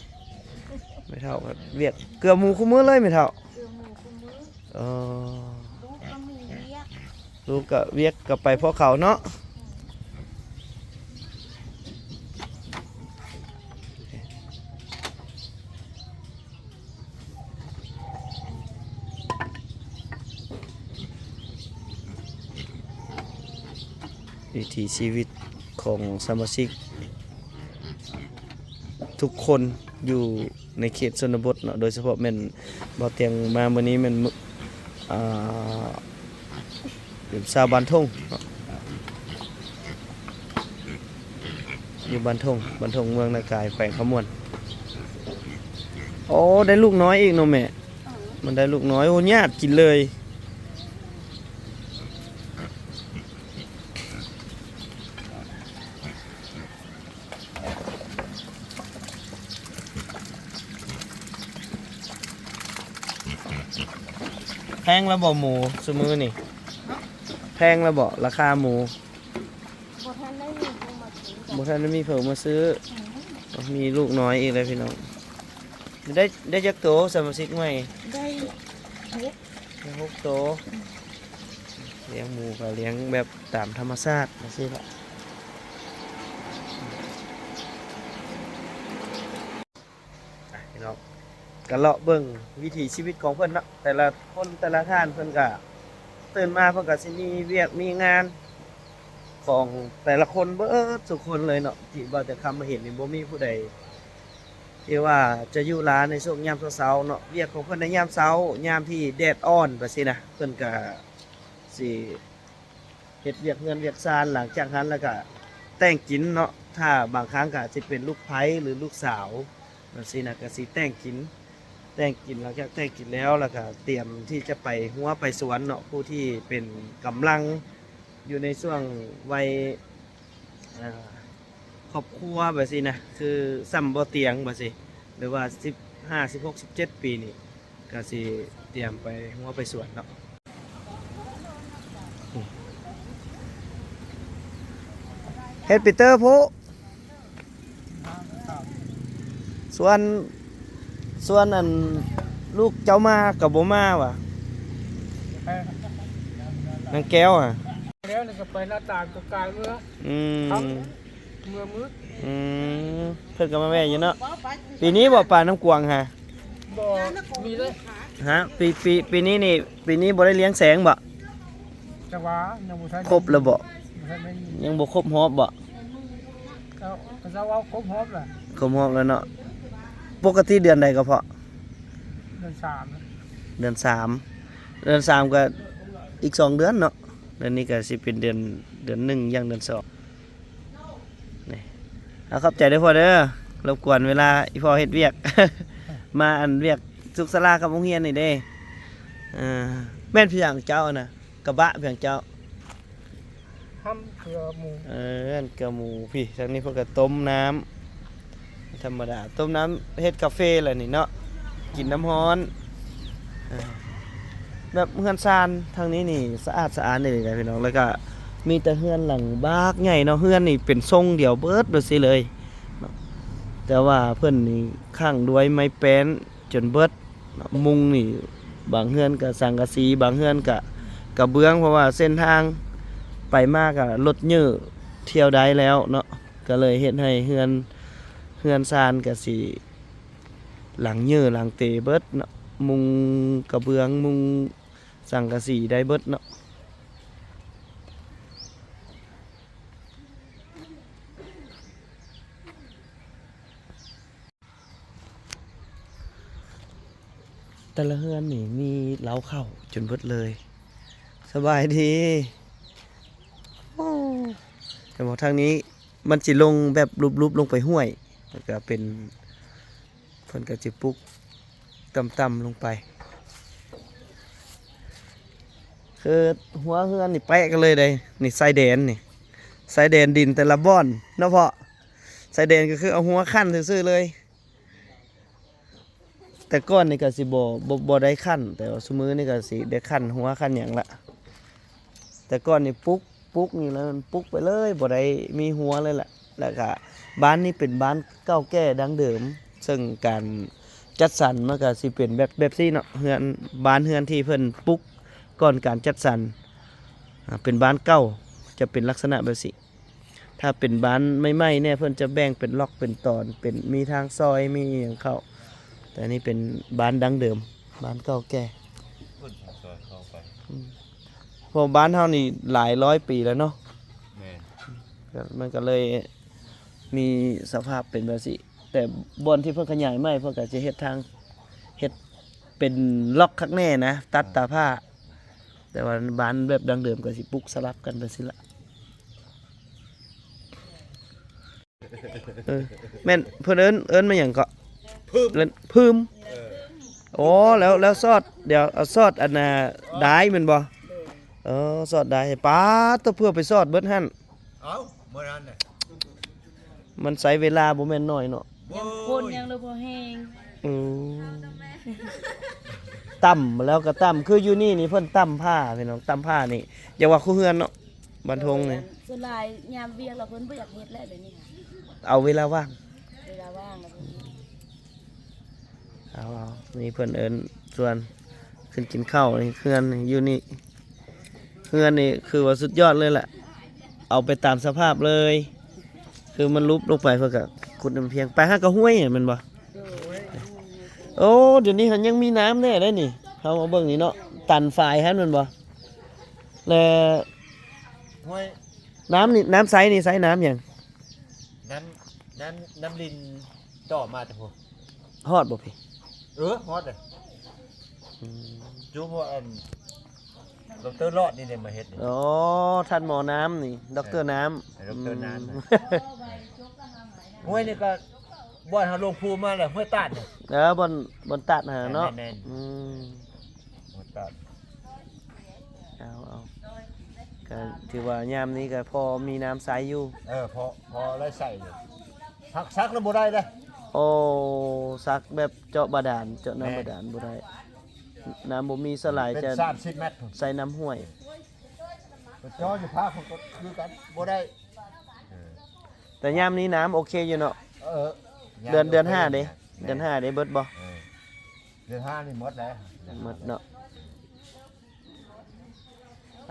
ແມ່ເຖົ້າກໍວຽກເກືອບໝູ່ຄູ່ມື້ເລີຍແມ່ເຖົ້າ. ເກືອບໝູ່ຄູ່ມື້. ເອີ ລູກກໍມີວຽກ ລູກກໍວຽກກໍໄປພວກເຂົາເນາະ. ວິຖີຊີວິດຂອງສະມາຊິກທຸກຄົນຢູ່ໃນເຂດຊົນນະບົດເນາະ, ໂດຍສະເພາະແມ່ນບ່າວຕຽງມາມື້ນີ້ແມ່ນ ອ່າ ເປັນຊາວບ້ານທົ່ງເນາະ ຢູ່ບ້ານທົ່ງ ບ້ານທົ່ງເມືອງນາກາຍ ແຂວງຄຳມ່ວນ. ໂອ້ ໄດ້ລູກນ້ອຍອີກເນາະແມ່. ມັນໄດ້ລູກນ້ອຍ ໂອ້ ຍາດກິນເລີຍ. ແພງແລ້ວບໍ່ໝູຊຸມື້ນີ້? ແພງແລ້ວບໍ່ລາຄາໝູ? ບໍ່ທັນໄດ້ມີຜູ້ມາຊື້. ບໍ່ທັນໄດ້ມີເພິ່ນມາຊື້. ອືມ ມີລູກນ້ອຍອີກແລ້ວພີ່ນ້ອງ. ໄດ້ ໄດ້ຈັກໂຕສະມາຊິກໃໝ່? ໄດ້ຫົກ ໄດ້ຫົກໂຕ. ອືມ ລ້ຽງໝູກໍລ້ຽງແບບຕາມທຳມະຊາດຈັ່ງຊີ້ແຫຼະ. ອ່ະ ພີ່ນ້ອງ ກໍເລາະເບິ່ງວິຖີຊີວິດຂອງເພິ່ນເນາະ, ແຕ່ລະຄົນແຕ່ລະທ່ານເພິ່ນກໍຕື່ນມາເພິ່ນກໍຊິມີວຽກມີງານຂອງແຕ່ລະຄົນເບິດທຸກຄົນເລີຍເນາະ. ທີ່ບ່າວຕຽງຄຳມາເຫັນນີ້ ບໍ່ມີຜູ້ໃດທີ່ວ່າຈະຢູ່ລາໃນຊ່ວງຍາມເຊົ້າໆເນາະ. ວຽກຂອງເພິ່ນໃນຍາມເຊົ້າ ຍາມທີ່ແດດອ່ອນແບບຊີ້ນະ ເພິ່ນກໍຊິ ເຮັດວຽກເຮືອນວຽກຊານ, ຫຼັງຈາກນັ້ນແລ້ວກະແຕ່ງກິນເນາະ. ຖ້າບາງຄັ້ງກະອາດຊິເປັນລູກໃພ້ ຫຼື ລູກສາວຈັ່ງຊີ້ນະ ກະຊິແຕ່ງກິນ ແຕ່ງກິນ. ຫຼັງຈາກແຕ່ງກິນແລ້ວ ແລ້ວກະຕຽມທີ່ຈະໄປຮົ້ວໄປສວນເນາະ. ຜູ້ທີ່ເປັນກຳລັງຢູ່ໃນຊ່ວງໄວ ອ່າ ຄອບຄົວແບບຊີ້ນະ ຄືສ່ຳບໍ່ຕຽງແບບຊີ້ ຫຼືວ່າສິບຫ້າ ສິບຫົກ ສິບເຈັດປີນີ້ ກະຊິຕຽມໄປຮົ້ວໄປສວນເນາະ. ເຮັດປີເຕີຜູ້ ສ່ວນ ສ່ວນອັນລູກເຈົ້າມາກໍບໍ່ມາຫວາ ນາງແກ້ວຫະ. ແລ້ວນີ້ກໍໄປໜ້າຕາງກາຍເມືອ ອືມ ເມືອມືດ. ອືມ ເພິ່ນກໍມາແວ່ຢູ່ເນາະ. ປີນີ້ບໍ່ປານ້ຳກວາງຫະ? ບໍ່ມີເລີຍ. ຮະ ປີ ປີ ປີນີ້ນີ້ ປີນີ້ບໍ່ໄດ້ລ້ຽງແສງບໍ່? ຈະວ່າຍັງບໍ່ທັນຄົບແລ້ວບໍ່? ບໍ່ທັນໄດ້ມີ ຍັງບໍ່ຄົບຮອບບໍ່? ເຈົ້າ ເຂົາເຈົ້າເວົ້າຄົບຮອບແລ້ວ ຄົບຮອບແລ້ວເນາະ. ປົກກະຕິເດືອນໃດກໍເພາະ? ເດືອນສາມ ເດືອນສາມ ເດືອນສາມກໍອີກສອງເດືອນເນາະ. ເດືອນນີ້ກໍຊິເປັນເດືອນ ເດືອນໜຶ່ງ ຢ່າງເດືອນສອງ. ນີ້ ເອົາ ຂອບໃຈເດີພໍ່ເດີ ລົບກວນເວລາອີ່ພໍ່ເຮັດວຽກ ມາອັນວຽກສຸກສາລາກັບໂຮງຮຽນນີ້ເດ້. ເອີ ແມ່ນພຽງເຈົ້ານະ ກະບະພຽງເຈົ້າ ຫ້ຳເກືອໝູ. ເອີ ເກືອໝູພີ້ ທາງນີ້ເພິ່ນກະຕົ້ມນ້ຳ ທຳມະດາ ຕົ້ມນ້ຳເຮັດກາເຟແຫຼະນີ້ເນາະ ກິນນ້ຳຮ້ອນ. ເອີ ແບບເຮືອນຊານທາງນີ້ນີ້ສະອາດສະອ້ານອີ່ຫຼີນະພີ່ນ້ອງ. ແລ້ວກະມີແຕ່ເຮືອນຫຼັງບັກໃຫຍ່ເນາະ. ເຮືອນນີ້ເປັນຊົງດຽວເບິດໂດຍຊິເລີຍເນາະ ແຕ່ວ່າເພິ່ນນີ້ຂັງດ້ວຍໄມ້ແປ້ນຈົນເບິດເນາະ. ມຸງນີ້ບາງເຮືອນກະສັງກະສີ ບາງເຮືອນກະກະເບື້ອງ ເພາະວ່າເສັ້ນທາງໄປມາກະລົດເຍີ້ທ່ຽວໄດ້ແລ້ວເນາະ. ກໍເລີຍເຮັດໃຫ້ເຮືອນ ເຮືອນຊານກະຊິ ຫຼັງເຍີ້ຫຼັງເຕເບິດເນາະ ມຸງກະເບື້ອງ ມຸງສັງກະສີໄດ້ເບິດເນາະ. ແຕ່ລະເຮືອນນີ້ມີເລົ້າເຂົ້າຈົນເບິດເລີຍ. ສະບາຍດີ. ໂອ້ ແຕ່ວ່າທາງນີ້ມັນຊິລົງແບບຫຼຸບໆລົງໄປຫ້ວຍ ແລ້ວກະເປັນ ເພິ່ນກໍຈະປຸກຕ່ຳໆລົງໄປ. ຄືຫົວເຮືອນນີ້ແປະກັນເລີຍເດ້ ນີ້ຊາຍແດນນີ້ ຊາຍແດນດິນແຕ່ລະບ່ອນເນາະພໍ່. ຊາຍແດນກໍຄືເອົາຫົວຂັ້ນຊື່ໆເລີຍ. ແຕ່ກ່ອນນີ້ກໍຊິບໍ່ ບໍ່ ບໍ່ໄດ້ຂັ້ນ ແຕ່ວ່າຊຸມື້ນີ້ກໍຊິໄດ້ຂັ້ນຫົວຂັ້ນຫຍັງລະ. ແຕ່ກ່ອນນີ້ປຸກ ປຸກນີ້ລະ ປຸກໄປເລີຍ ບໍ່ໄດ້ມີຫົວເລີຍລະ. ແລ້ວກະ ບ້ານນີ້ເປັນບ້ານເກົ່າແກ່ດັ້ງເດີມ, ເຊິ່ງການຈັດສັນມັນກໍຊິເປັນແບບ ແບບຊີ້ເນາະ, ເຮືອນ ບ້ານເຮືອນທີ່ເພິ່ນປຸກກ່ອນການຈັດສັນ ອາ ເປັນບ້ານເກົ່າ ຈະເປັນລັກສະນະແບບຊີ້. ຖ້າເປັນບ້ານໃໝ່ໆແດ່ ເພິ່ນຈະແບ່ງເປັນລັອກເປັນຕອນ ເປັນ ມີທາງຊອຍ ມີອີ່ຫຍັງເຂົ້າ, ແຕ່ອັນນີ້ເປັນບ້ານດັ້ງເດີມ ບ້ານເກົ່າແກ່. ເພິ່ນທາງຊອຍເຂົ້າໄປ ອືມ ເພາະບ້ານເຮົານີ້ຫຼາຍຮ້ອຍປີແລ້ວເນາະ. ແມ່ນ. ກໍ ມັນກໍເລີຍມີສະພາບເປັນແບບຊີ້, ແຕ່ບ່ອນທີ່ເພິ່ນຂະຫຍາຍໃໝ່ ເພິ່ນກໍຈະເຮັດທາງ ເຮັດເປັນລັອກຄັກແນ່ນະ, ຕັດຕາຜ້າ. ແຕ່ວ່າບ້ານແບບດັ້ງເດີມກໍຊິປຸກສະຫຼັບກັນໄປຊີ້ລະ. ເອີ ແມ່ນ ເພິ່ນເອີ້ນ ເອີ້ນວ່າຫຍັງເກາະ? ຜຶ້ມ ເອີ້ນຜຶ້ມ. ເອີ ໂອ້ ແລ້ວ ແລ້ວສອດ ດຽວ ເອົາສອດອັນນ່າ ດາຍແມ່ນບໍ່? ເອີ ສອດດາຍ ປາດໂທ້ ເພື່ອໄປສອດເບິດຫັ້ນ. ເອົ້າ ມື້ນັ້ນນະ ມັນໃຊ້ເວລາບໍ່ແມ່ນໜ້ອຍເນາະ. ໂອ້ຍ ຍັງຄົນຍັງເລີບໍ່ແຮງ. ອືມ ຕ່ຳແລ້ວກໍຕ່ຳ ຄືຢູ່ນີ້ນີ້ເພິ່ນຕ່ຳຜ້າ ພີ່ນ້ອງ, ຕ່ຳຜ້ານີ້ ຢ່າວ່າຄູ່ເຮືອນເນາະ ບ້ານທົ່ງນີ້. ສ່ວນຫຼາຍຍາມວຽກແລ້ວເພິ່ນບໍ່ຢາກເຮັດແລ້ວ ດຽວນີ້ ເອົາເວລາວ່າງ ເວລາວ່າງແລ້ວເພິ່ນ ເອົາ ເອົາ ນີ້ເພິ່ນເອີ້ນຊວນຂຶ້ນກິນເຂົ້ານີ້ ເຮືອນຢູ່ນີ້ ເຮືອນນີ້ຄືວ່າສຸດຍອດເລີຍແຫຼະ, ເອົາໄປຕາມສະພາບເລີຍ. ຄືມັນຫຼຸບລົງໄປ ເພິ່ນກໍຂຸດນ້ຳພຽງ ໄປຫາກະຫ້ວຍແມ່ນບໍ່? ໂດຍ. ໂອ້ ດຽວນີ້ຫັ້ນຍັງມີນ້ຳແດ່ໄດ໋ນີ້, ເຮົາມາເບິ່ງນີ້ເນາະ ຕັນຝາຍຫັ້ນແມ່ນບໍ່? ແລ້ວ ຫ້ວຍ ນ້ຳນີ້ ນ້ຳໃສນີ້ ໃສນ້ຳຫຍັງ? ນ້ຳ ນ້ຳ ນ້ຳລິນ ຕໍ່ມາແຕ່ພຸ້ນ ຮອດບໍ່ພີ້? ເອີ ຮອດເດ້. ອືມ ຢູ່ພວກອັນ ດອກເຕີຫຼອດນີ້ເດ້ມາເຮັດນີ້. ອໍ ທ່ານໝໍນ້ຳນີ້ ດອກເຕີນ້ຳ. ເອີ ດອກເຕີນ້ຳ ອືມ ນະ. ຫ້ວຍນີ້ກໍ ບ່ອນເຮົາລົງພູມາແຫຼະ ຫ້ວຍຕາດນີ້. ເອີ ບ່ອນ ບ່ອນຕາດຫັ້ນເນາະ. ແມ່ນໆ ອືມ ຫ້ວຍຕາດ. ເອົາ ເອົາ ກໍຖືວ່າຍາມນີ້ກໍພໍມີນ້ຳໃຊ້ຢູ່. ເອີ ພໍ ພໍໄດ້ໃຊ້ຢູ່. ສັກ ສັກແລ້ວບໍ່ໄດ້ເດ້. ໂອ້ ສັກແບບເຈາະບາດານ ເຈາະນ້ຳ ແມ່ນ ບາດານບໍ່ໄດ້. ນ້ຳບໍ່ມີ ສ່ວນຫຼາຍຈະ ເປັນສາມສິບແມັດ ໃສ່ນ້ຳຫ້ວຍ. ເຈາະຢູ່ພາກພຸ້ນກໍຄືກັນ ບໍ່ໄດ້. ເອີ ແຕ່ຍາມນີ້ນ້ຳໂອເຄຢູ່ເນາະ. ເອີ ເດືອນ ເດືອນຫ້າເດ້. ແມ່ນ ເດືອນຫ້າເດ້ ເບິດບໍ່? ເອີ ເດືອນຫ້ານີ້ໝົດແລ້ວ. ໝົດເນາະ.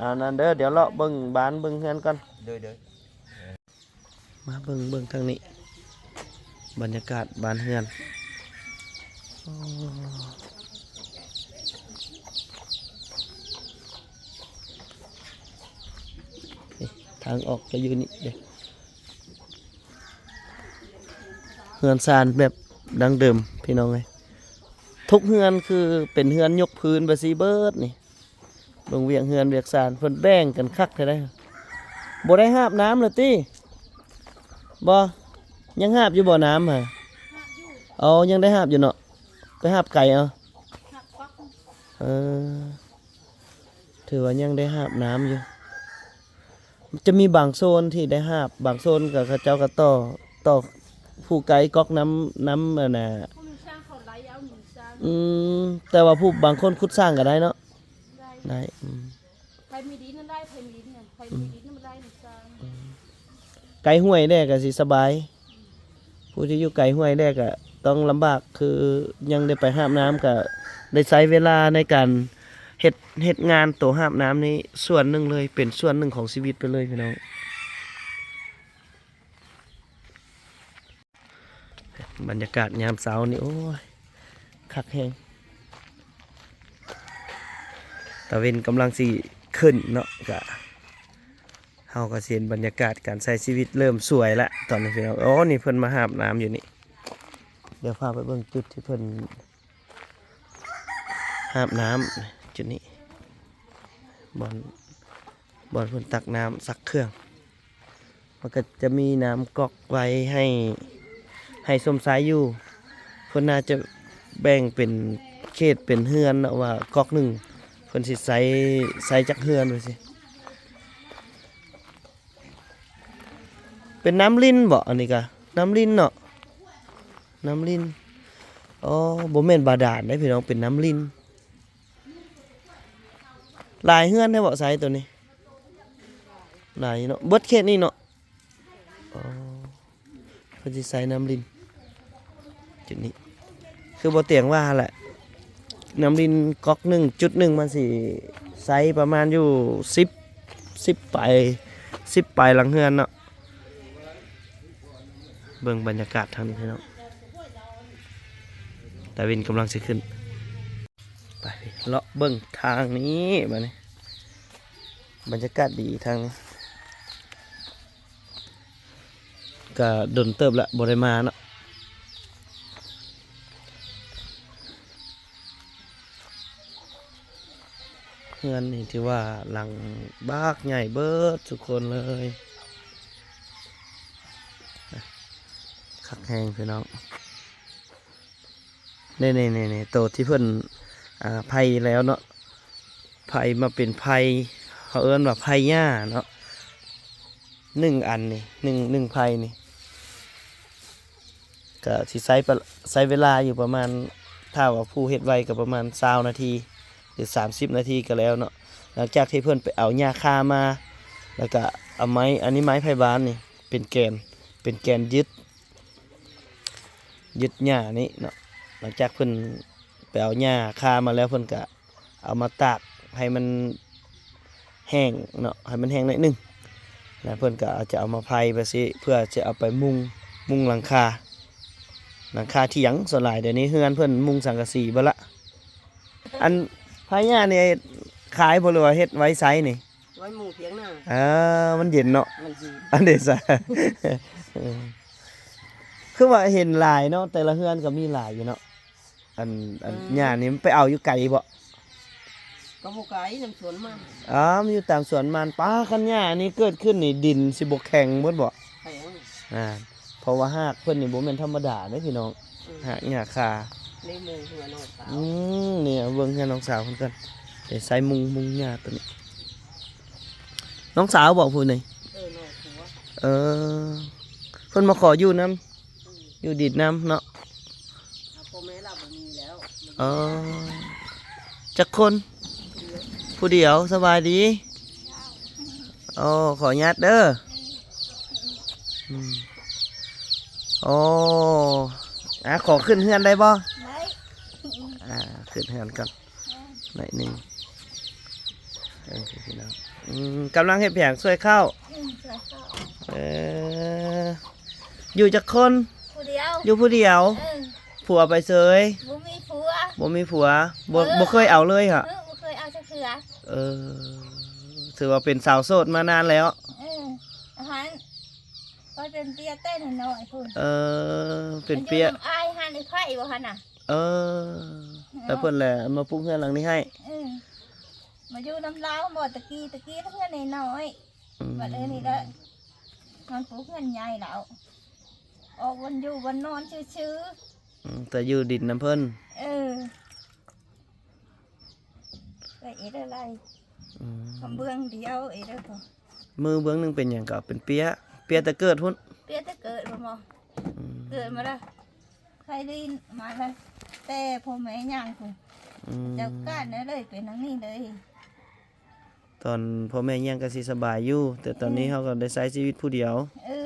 ອ່າ ນັ້ນເດີ ດຽວເລາະເບິ່ງບ້ານເບິ່ງເຮືອນກ່ອນ. ໂດຍ ໂດຍ. ມາເບິ່ງ ເບິ່ງທາງນີ້ ບັນຍາກາດບ້ານເຮືອນ. ໂອ້ ນີ້ ທາງອອກກໍຢູ່ນີ້ເດ້. ເຮືອນຊານແບບດັ້ງເດີມພີ່ນ້ອງເອີຍ, ທຸກເຮືອນຄືເປັນເຮືອນຍົກພື້ນແບບຊີ້ເບິດນີ້. ເບິ່ງວຽກເຮືອນວຽກຊານ ເພິ່ນແບ່ງກັນຄັກແທ້ໃດ. ບໍ່ໄດ້ຫາບນ້ຳແລ້ວຕິ? ບໍ່ ຍັງຫາບຢູ່ບໍ່ນ້ຳຫະ? ເອົາ ຍັງໄດ້ຫາບຢູ່ເນາະ. ໄປຫາບໄກເອົາ. ເອີ ຖືວ່າຍັງໄດ້ຫາບນ້ຳຢູ່. ຈະມີບາງໂຊນທີ່ໄດ້ຫາບ, ບາງໂຊນກໍເຂົາເຈົ້າກໍຕໍ່ ຕໍ່ຜູ້ໄກກອກນ້ຳ ນ້ຳ ອັນນ່າ ຜູ້ມີຊ່າງເຂົາໄລ່ເອົາມີຊ່າງ. ອືມ ແຕ່ວ່າຜູ້ບາງຄົນຂຸດສ້າງກໍໄດ້ເນາະ. ໄດ້ ໄດ້ ອືມ ໃຜມີດິນນັ້ນໄດ້ ໃຜມີດິນນັ້ນ ໃຜມີດິນນັ້ນບໍ່ໄດ້ມີຊ່າງ. ອືມ ໃກ້ຫ້ວຍແດ່ກໍຊິສະບາຍ. ຜູ້ທີ່ຢູ່ໄກຫ້ວຍແດ່ກະຕ້ອງລຳບາກ, ຄືຍັງໄດ້ໄປຫາບນ້ຳ ກະໄດ້ໃຊ້ເວລາໃນການເຮັດ ເຮັດງານໂຕຫາບນ້ຳນີ້ສ່ວນໜຶ່ງເລີຍ, ເປັນສ່ວນໜຶ່ງຂອງຊີວິດໄປເລີຍພີ່ນ້ອງ. ບັນຍາກາດຍາມເຊົ້ານີ້ ໂອ້ຍ ຄັກແຮງ, ຕາເວັນກຳລັງຊິຂຶ້ນເນາະ, ກະ ເຮົາກໍຊິເຫັນບັນຍາກາດການໃຊ້ຊີວິດເລີ່ມສວຍລະຕອນນີ້ພີ່ນ້ອງ. ໂອ້ ນີ້ເພິ່ນມາຫາບນ້ຳຢູ່ນີ້, ດຽວພາໄປເບິ່ງຈຸດທີ່ເພິ່ນຫາບນ້ຳ ຈຸດນີ້ ບ່ອນ ບ່ອນເພິ່ນຕັກນ້ຳຊັກເຄື່ອງ. ມັນກໍຈະມີນ້ຳກອກໄວ້ໃຫ້ ໃຫ້ຊົມໃຊ້ຢູ່. ເພິ່ນໜ້າຈະແບ່ງເປັນເຂດເປັນເຮືອນເນາະ, ວ່າກອກໜຶ່ງເພິ່ນຊິໃຊ້ ໃຊ້ຈັກເຮືອນວ່າຊີ້. ເປັນນ້ຳລິນເບາະ? ອັນນີ້ກະນ້ຳລິນເນາະ, ນ້ຳລິນ. ອໍ ບໍ່ແມ່ນບາດານເດ້ພີ່ນ້ອງ, ເປັນນ້ຳລິນ. ຫຼາຍເຮືອນແທ້ເບາະ ໃຊ້ໂຕນີ້? ຫຼາຍເນາະ, ເບິດເຂດນີ້ເນາະ. ອໍ ເພິ່ນຊິໃສ່ນ້ຳລິນຈຸດນີ້ ຄືບໍ່ຕຽງວ່າຫັ້ນແຫຼະ ນ້ຳລິນກັອກໜຶ່ງ ຈຸດໜຶ່ງມັນຊິໃສ່ປະມານຢູ່ສິບ ສິບປາຍ ສິບປາຍຫຼັງເຮືອນເນາະ. ເບິ່ງບັນຍາກາດທາງນີ້ພີ່ນ້ອງ ຕາເວັນກຳລັງຊິຂຶ້ນ ໄປເລາະເບິ່ງທາງນີ້ບາດນີ້ ບັນຍາກາດດີທາງນີ້ ກະດົນເຕີບລະບໍ່ໄດ້ມາເນາະ. ເຮືອນນີ້ຖືວ່າຫຼັງບັກໃຫຍ່ເບິດທຸກຄົນເລີຍ ຄັກແຮງພີ່ນ້ອງ. ນີ້ໆໆໆ ໂຕທີ່ເພິ່ນ ອ່າ ໄຜ່ແລ້ວເນາະ ໄຜ່ມາເປັນໄຜ່ ເຂົາເອີ້ນວ່າໄຜ່ຫຍ້າເນາະ ໜຶ່ງອັນນີ້ ໜຶ່ງ ໜຶ່ງໄຜ່ນີ້ ກະຊິໃຊ້ປະ ໃຊ້ເວລາຢູ່ປະມານ ຖ້າວ່າຜູ້ເຮັດໄວກະປະມານຊາວນາທີ ຫຼື ສາມສິບນາທີກະແລ້ວເນາະ. ຫຼັງຈາກທີ່ເພິ່ນໄປເອົາຫຍ້າຄາມາ ແລ້ວກະເອົາໄມ້ ອັນນີ້ໄມ້ໄຜ່ບານນີ້ ເປັນແກນ ເປັນແກນຍຶດ ຍຶດຫຍ້ານີ້ເນາະ. ຫຼັງຈາກເພິ່ນໄປເອົາຫຍ້າຄາມາແລ້ວ ເພິ່ນກະເອົາມາຕາກໃຫ້ມັນແຫ້ງເນາະ ໃຫ້ມັນແຫ້ງໜ້ອຍໜຶ່ງ ແລ້ວເພິ່ນກະຈະເອົາມາໄຜ່ແບບຊີ້ ເພື່ອຈະເອົາໄປມຸງ ມຸງຫຼັງຄາ ຫຼັງຄາຖຽງ. ສ່ວນຫຼາຍດຽວນີ້ເຮືອນເພິ່ນມຸງສັງກະສີເບິດລະ. ອັນໄຜ່ຫຍ້ານີ້ຂາຍບໍ່ ຫຼືວ່າເຮັດໄວ້ໃຊ້ນີ້? ໄວ້ມຸງຖຽງນາ. ເອີ ມັນເຢັນເນາະ ມັນເຢັນ. ອັນເດຊະ ເອີ ຄືວ່າເຫັນຫຼາຍເນາະ ແຕ່ລະເຮືອນກະມີຫຼາຍຢູ່ເນາະ. ອັນ ອັນ ອືມ ຫຍ້ານີ້ມັນໄປເອົາຢູ່ໄກບໍ່? ກະບໍ່ໄກ ນຳສວນມັນ. ອໍ ມັນຢູ່ຕາມສວນມັນ. ປ້າ ຄັນຫຍ້ານີ້ເກີດຂຶ້ນນີ້ ດິນຊິບໍ່ແຂງເບິດບໍ່? ແຂງ. ອ່າ ເພາະວ່າຮາກເພິ່ນນີ້ບໍ່ແມ່ນທຳມະດາເດ້ພີ່ນ້ອງ ອືມ ຮາກຫຍ້າຄາ. ນີ້ມຸງເຮືອນນ້ອງສາວ. ອືມ ນີ້ເບິ່ງເຮືອນນ້ອງສາວເພິ່ນກ່ອນ ໄດ້ໃສ່ມຸງ ມຸງຫຍ້າໂຕນີ້. ນ້ອງສາວບໍ່ຜູ້ນີ້? ເອີ ນ້ອງຜົວ. ເອີ ເພິ່ນມາຂໍຢູ່ນຳ ອືມ ຢູ່ດິນນຳເນາະ. ພໍ່ແມ່ລາວບໍ່ມີແລ້ວ. ອໍ ຈັກຄົນ? ຜູ້ດຽວ. ສະບາຍດີ. ອໍ ຂໍອະນຸຍາດເດີ. ອືມ ອໍ ອາ ຂໍຂຶ້ນເຮືອນໄດ້ບໍ່? ໄດ້. ອາ ຂຶ້ນເຮືອນກ່ອນໜ້ອຍໜຶ່ງ. ເອີ ພີ່ນ້ອງ ອືມ ກຳລັງເຮັດຫຍັງ? ຊ່ວຍເຂົ້າ. ອືມ ຊ່ວຍເຂົ້າ. ເອີ ຢູ່ຈັກຄົນ? ຜູ້ດຽວ. ຢູ່ຜູ້ດຽວ. ເອີ ຜົວໄປເຊີຍ? ບໍ່ມີຜົວ. ບໍ່ມີຜົວ. ບໍ່ ເອີ ບໍ່ເຄີຍເອົາເລີຍຫະ? ເອີ ບໍ່ເຄີຍເອົາຈັກເທື່ອ. ເອີ ຖືວ່າເປັນສາວໂສດມານານແລ້ວ. ເອີ ອັນຫັ້ນ ຂ້ອຍເປັນເປຍແຕ່ນ້ອຍໆພຸ້ນ. ເອີ ເປັນເປຍ. ຢູ່ນຳອ້າຍຫັ້ນ ອ້າຍໄພບໍ່ຫັ້ນນະ. ເອີ ແລ້ວເພິ່ນແຫຼະມາປຸກເຮືອນຫຼັງນີ້ໃຫ້. ເອີ ມາຢູ່ນຳລາວບໍ່? ຕະກີ້ ຕະກີ້ເຮືອນນ້ອຍໆ. ອືມ ບັດເອີນີ້ລະ ມັນປຸກເຮືອນໃຫຍ່ແລ້ວ ອອກບ່ອນຢູ່ບ່ອນນອນຊື່ໆ. ອືມ ແຕ່ຢູ່ດິນນຳເພິ່ນ. ເອີ ໄປເຮັດອະໄລ. ອືມ ກະເບື້ອງດຽວເຮັດແລ້ວກໍ ມືເບື້ອງໜຶ່ງເປັນຫຍັງ? ກະເປັນເປຍ ເປຍແຕ່ເກີດພຸ້ນ. ເປຍແຕ່ເກີດພຸ້ນບໍ່? ອືມ ເກີດມາລະ ໄຂ້ລີ້ນມາລະ ແຕ່ພໍ່ແມ່ຍ່າງພຸ້ນ. ອືມ ເຈົ້າການແນວເລີຍ ເປັນຫຍັງນີ້ເລີຍ. ຕອນພໍ່ແມ່ຍ່າງກະຊິສະບາຍຢູ່ ແຕ່ຕອນນີ້ ອືມ ເຮົາກະໄດ້ໃຊ້ຊີວິດຜູ້ດຽວ. ເອີ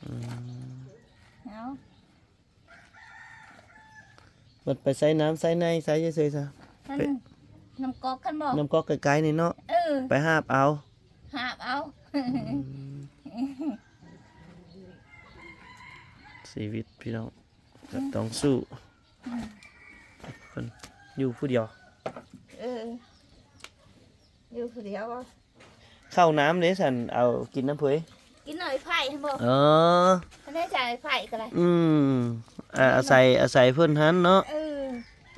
ອືມ ເອົາ ບັດໄປໃສ່ນ້ຳໃສ່ໃນໃສ່ເສີຍໆຊະ. ອັນ ໄປ ນ້ຳກອກຫັ້ນບໍ່? ນ້ຳກອກໃກ້ໆນີ້ເນາະ. ເອີ ໄປຫາບເອົາ. ຫາບເອົາ. ອືມ ຊີວິດພີ່ນ້ອງ ກະ ອືມ ຕ້ອງສູ້. ອືມ ເພິ່ນຢູ່ຜູ້ດຽວ. ເອີ ຢູ່ຜູ້ດຽວ. ເຂົ້ານ້ຳເດ້ຊັ້ນ ເອົາກິນນຳເພິ່ນ? ກິນນຳອ້າຍໄພຫັ້ນບໍ່? ເອີ ອັນນີ້ຈະອ້າຍໄພກະໄດ້. ອືມ ອາ ອາໄສ ອາໄສເພິ່ນຫັ້ນເນາະ. ເອີ